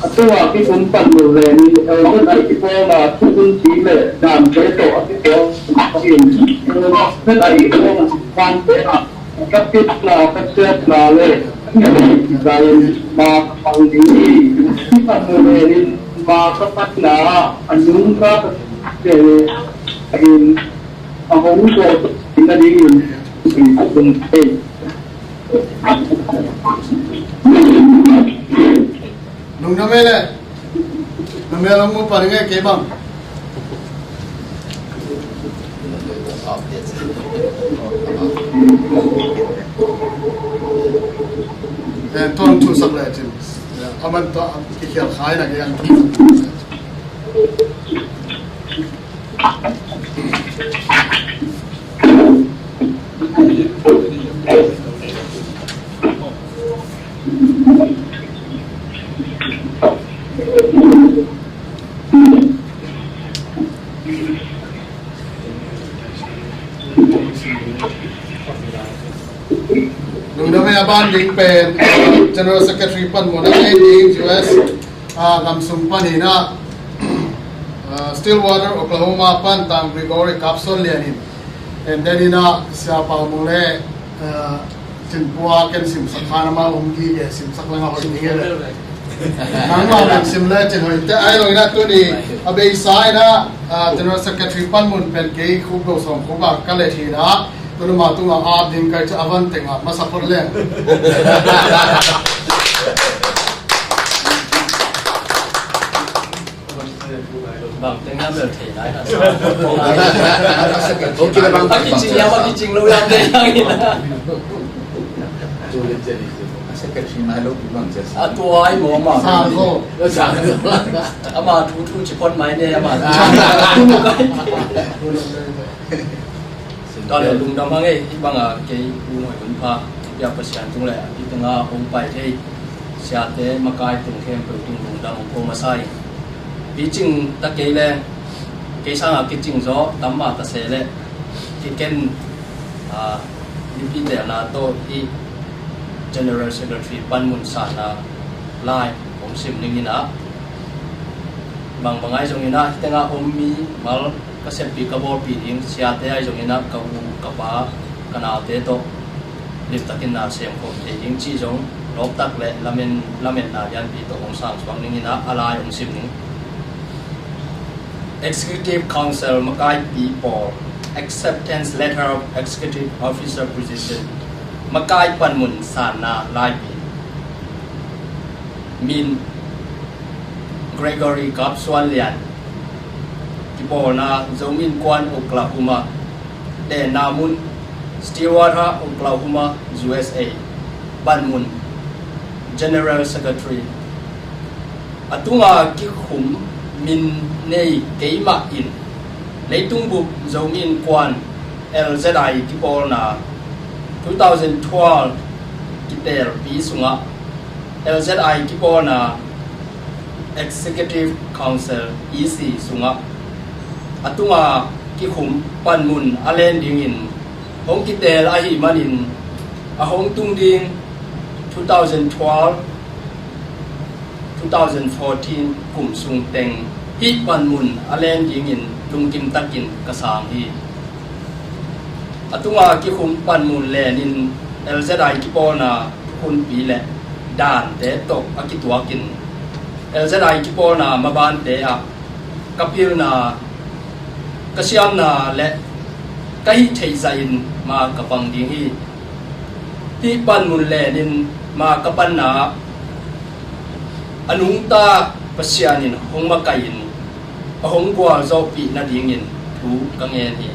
A tunga kikum panmun lenin L Z I kipawlna thukhun ci le dante tawh a kipawl in L Z I kipawlna dante ah ka pitna ka siatna le ka kizain ma ka pang ding hi. Kipanmun lenin ma ka patna ah a nungta ka siatna in a hong kawlna dingin lungdam ei. Lungdam ei le. Na mel hong mu pan ing ei, kei bang. Eh, tuan thu sak le cin. Aman tua kikhial khai na ke an. Lungdam ei. A ban ding pen, uh, General Secretary panmun a nei ding U S, uh, gam sung pan hi a, uh, Stillwater, Oklahoma pan Tang Gregory Kapson Lian in. And then hi a, Sia Pau Mung le, uh, Cin Pua ken simsak kha na, amau hong gige simsak leng a hoih ding hi le. Nangmah pen sim le cin hoih te ai lo hi a, tuni a beisa hi a, ah, General Secretary panmun pen kei khuk lo sawm khuk a ka let hi a, tuni ama tungah ap ding ka hih ciang a van teng ap masa phot leng. Bang teng na bel thei lai na. Kong kila bang a kicing hiam, a kicing lo hiam, thei hiam. A tua ai maw, ama. Ama thu thu ci phot mai ne, ama. Tua leh lungdam hang ei, hih banga kei U Ngoi Hun Pha, i piak Pasian tung leh hih tengah hong pai thei siate makai tung khempeuh tung lungdam hong ko masa ing. Picing ta kei leh, kei sangah kicing zaw tam mah ta se leh, kiken, ah, i pitelna tawh hih General Secretary panmun sanna lai hong sim ning in ah, bangbang ahi zongin ah hih tengah om mimal ka seppih ka bawlpih ding siate ahi zongin ah ka u, ka pa, ka naute tawh limtakin na semkhawm thei ding cih zong lawptak le lamen, lametna lianpi tawh hong sang suak ning in ah, a lai hong sim ning. Executive Council makaipi pawl, Acceptance Letter of Executive Officer Position, makai panmun sanna laipi. Min, Gregory Kap Suan Lian. Kipawlna, Zomi Innkuan, Oklahoma. Tenna mun, Stillwater, Oklahoma, U S A. Panmun, General Secretary. A tunga kikhum min nei keimah in leitung bup Zomi Innkuan L Z I kipawlna two thousand twelve kitelpi sungah L Z I kipawlna Executive Council E C sungah a tunga kikhum panmun a len dingin hong kitel ahih manin a hong tung ding two thousand twelve, two thousand fourteen kum sung teng hih panmun a len dingin lungkim takin ka sang hi. A tunga kikhum panmun lenin L Z I kipawlna thukhunpi le dante tawh a kituakin L Z I kipawlna mabante ah ka pilna, ka siamna le ka hih theih zahin ma ka pang ding hi. Hih panmun lenin ma ka panna ah a nungta Pasian in hong makaih in a hong gualzawhpih nadingin thu ka ngen hi.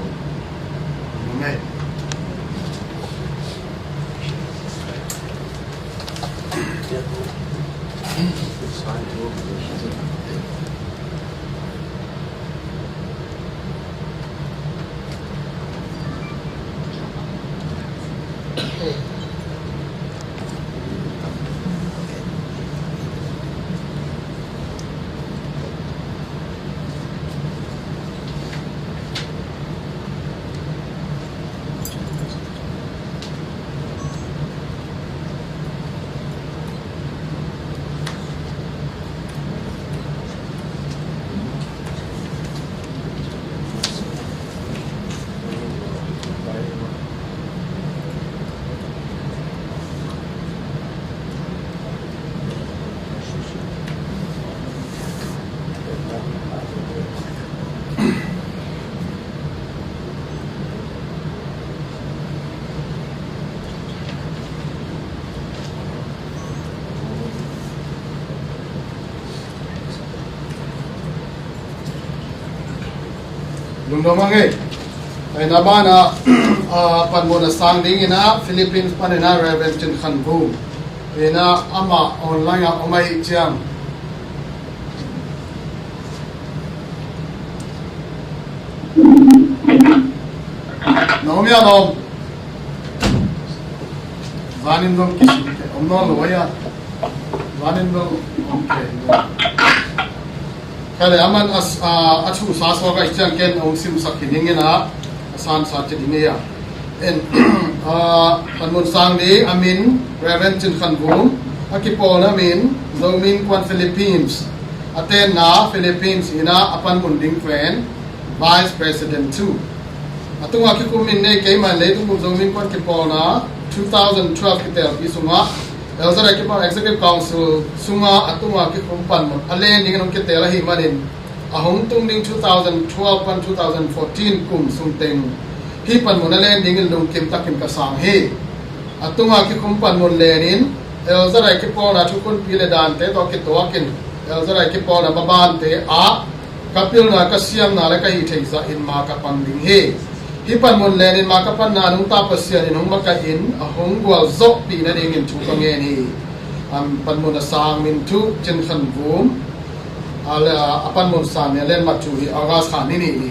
Lungdam hang ei. Ei, na banah, ah, panmun a sang dingin ah Philippines panin ah Reverend Cin Khan Vum. Ei, na amah online ah om ahih ciang. Na om hia, na om? Zanin zong kisim kei, om nawn lo hia? Zanin zong om kei. Kha le, aman a, a, a thusa suak ahih ciang ken hong simsak khin ing in ah, a sansa ci ding hi a. En, a, panmun sang ding a min Reverend Cin Khan Vum, a kipawlna min Zomi Innkuan Philippines, a tenna Philippines in ah a panmun ding pen Vice President two. A tunga kikhum min nei keimah in leitung bup Zomi Innkuan kipawlna two thousand twelve kitelpi sungah L Z I kipawlna Executive Council sungah a tunga kikhum panmun a len dingin hong kitel ahih manin a hong tung ding two thousand twelve pan two thousand fourteen kum sung teng hih panmun a len dingin lungkim takin ka sang hi. A tunga kikhum panmun lenin L Z I kipawlna thukhunpi le dante tawh kituakin L Z I kipawlna mabante ah ka pilna, ka siamna le ka hih theih zahin ma ka pang ding hi. Hih panmun lenin ma ka panna nungta Pasian in hong makaih in a hong gualzawhpih nadingin thu ka ngen hi. Am, panmun a sang min thu Cin Khan Vum, a le, a panmun sang ni a lenmat thu hi August kha ni nih ni.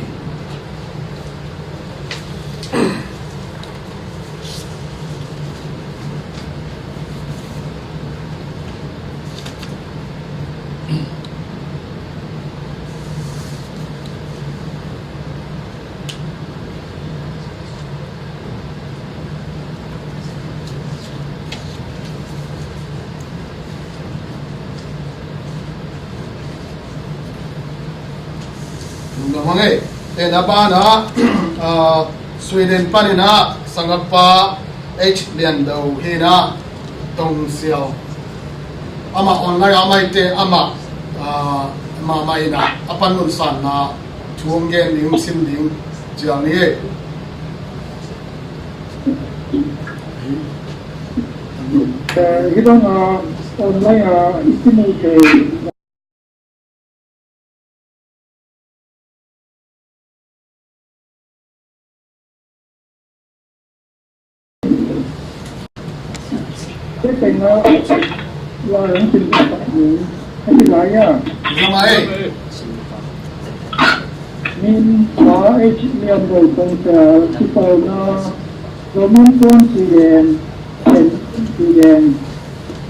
Lungdam hang ei. Ei, na banah, ah, Sweden panin ah sangapa H Lian Do hi in ah, Tong Sial. Amah online ah, amah te, amah, ah, mahmah in ah a panmun sanna thu hong gen ding, hong sim ding cial ni ei. Eh, hih bang, ah, online ah i kimu thei. Hih teng ah lai hong simsak ding. Hih lai ah. Zama ei. Min Pa H Lian Roi Kong Sia, Sipau Na, Zomin Kuan Sideng, Pen Sideng,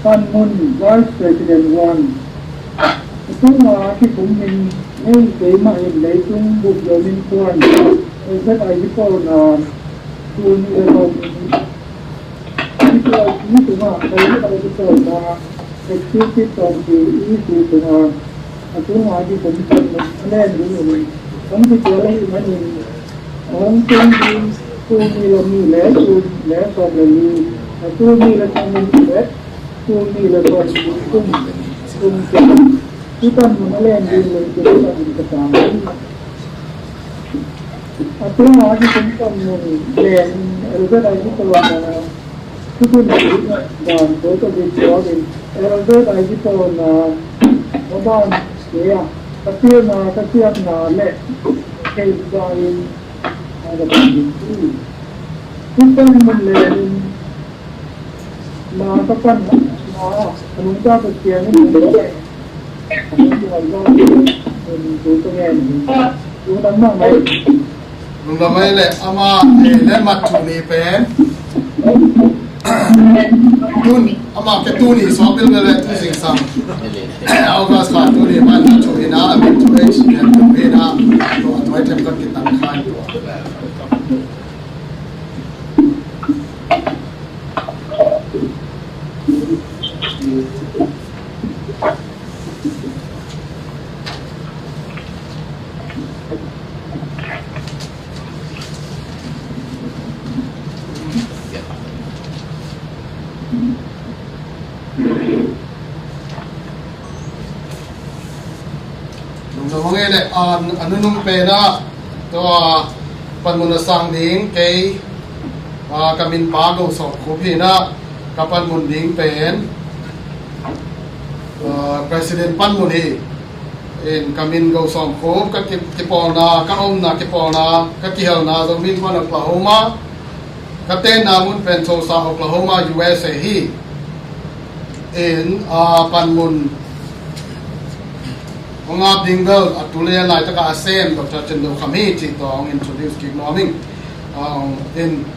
Pan Mun Vice President One. Tua kikum min nei keimah in leitung bup Zomin Kuan, Z I G Pawl Na, Tuni Le Kong Hih tungah kei a kipawlna executive committee tungah a tungah kikum pan a len dingin hong kitel ahih manin a hong tung ding tul nih le nih le tul le sawm le li, a tul nih le sawm le nih le tul nih le sawm le li kum kum kum hih pan mun a len ding lungkim takin ka sang hi. A tungah kikum pan mun len Elizabeth a kipawlna Thukhun dan ko ka dik suak in Elizabeth a kipawlna maban kei a ka pilna ka siamna le kei zain a ka pan ding hi. Hih pan mun lenin ma ka pan na a nungta ka siam in mun le a nungta ka siam in mun tu ka ngen hi. Lungdam mahmah. Lungdam ei le ama, eh, le mat thu ni pen. Tun ama ke tuni so bil bil le tu zingsang. August kha tuni mat thu ina, a min thu ei si pen thu ina. To a toy tem kan kitan khan to. Lungdam hong ei le, a, a nunung pen ah tua panmun a sang ding kei, a, ka min Pa Go Sawm Khup hi na, ka panmun ding pen, a, President panmun hi. In ka min Go Sawm Khup, ka ki-, kipawlna, ka omna, kipawlna, ka kihelna Zomi Innkuan Oklahoma, ka tenna mun pen Tulsa, Oklahoma, U S A hi. In, a, panmun hong ap ding bel a tu le a lai taka a sem Doctor Cin Do Kham hi cih tua hong introduce kik nuam ing. A, in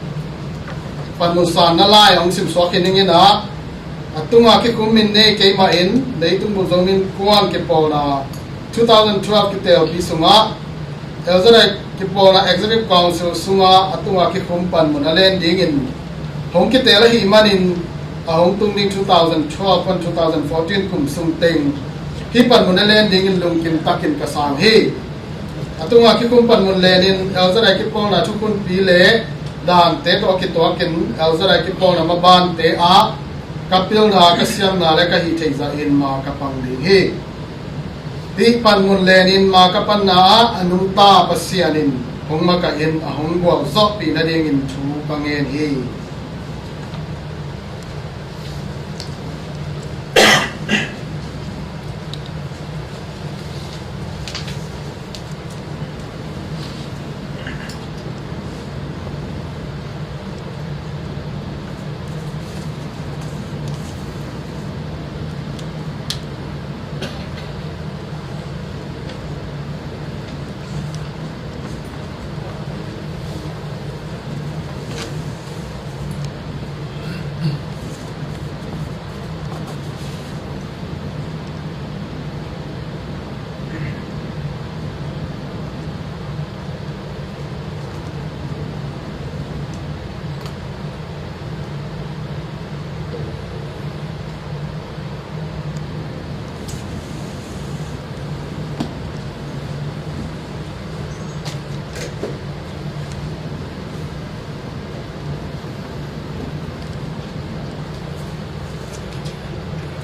panmun sanna lai hong simsuak hi ning in a, a tunga kikum min nei keimah in leitung bup Zomi Innkuan kipawlna two thousand twelve kitelpi sungah L Z I kipawlna Executive Council sungah a tunga kikum panmun a len dingin hong kitel ahih manin a hong tung ding two thousand twelve pan two thousand fourteen kum sung teng hih panmun a len dingin lungkim takin ka sang hi. A tunga kikum panmun lenin L Z I kipawlna thukhunpi le dante tawh kituakin L Z I kipawlna mabante ah ka pilna, ka siamna le ka hih theih zahin ma ka pang ding hi. Hih panmun lenin ma ka panna ah a nungta Pasian in hong makaih in a hong gualzawhpih nadingin thu ka ngen hi.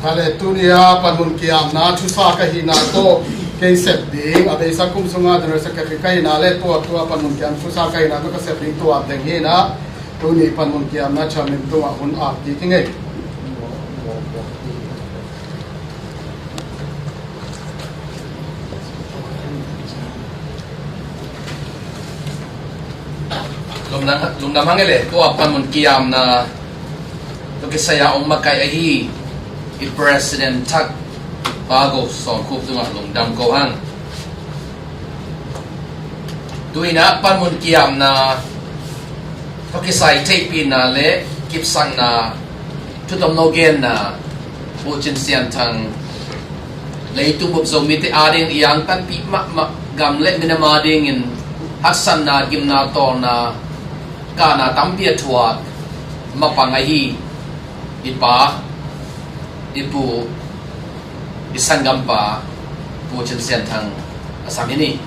Hale, tuni a panmun kiamna thusa ka hihna tawh kei sep ding, a beisa kum sunga General Secretary ka hihna le tua tua panmun kiam thusa ka hihna tawh ka sep ding tua teng hi na, tuni panmun kiamna chairman tungah hun ap ding hi ngei. Lungdam, lungdam hang e le, tua panmun kiamna tua kisai a hong makaih ahi i president thak Pa Go Sawm Khup tungah lungdam ko hang. Tu-in ah panmun kiamna, tawh kisai theihpihna le kipsakna, thutom no genna, Pu Cin Sian Thang, leitung bup Zomite ading i angtanpih mahmah, gam le minam adingin haksatna, gimna, tawlna, kahna tampi a thuak mapang ahi i pa, i pu, i sanggampa Pu Cin Sian Thang a sam hi ni.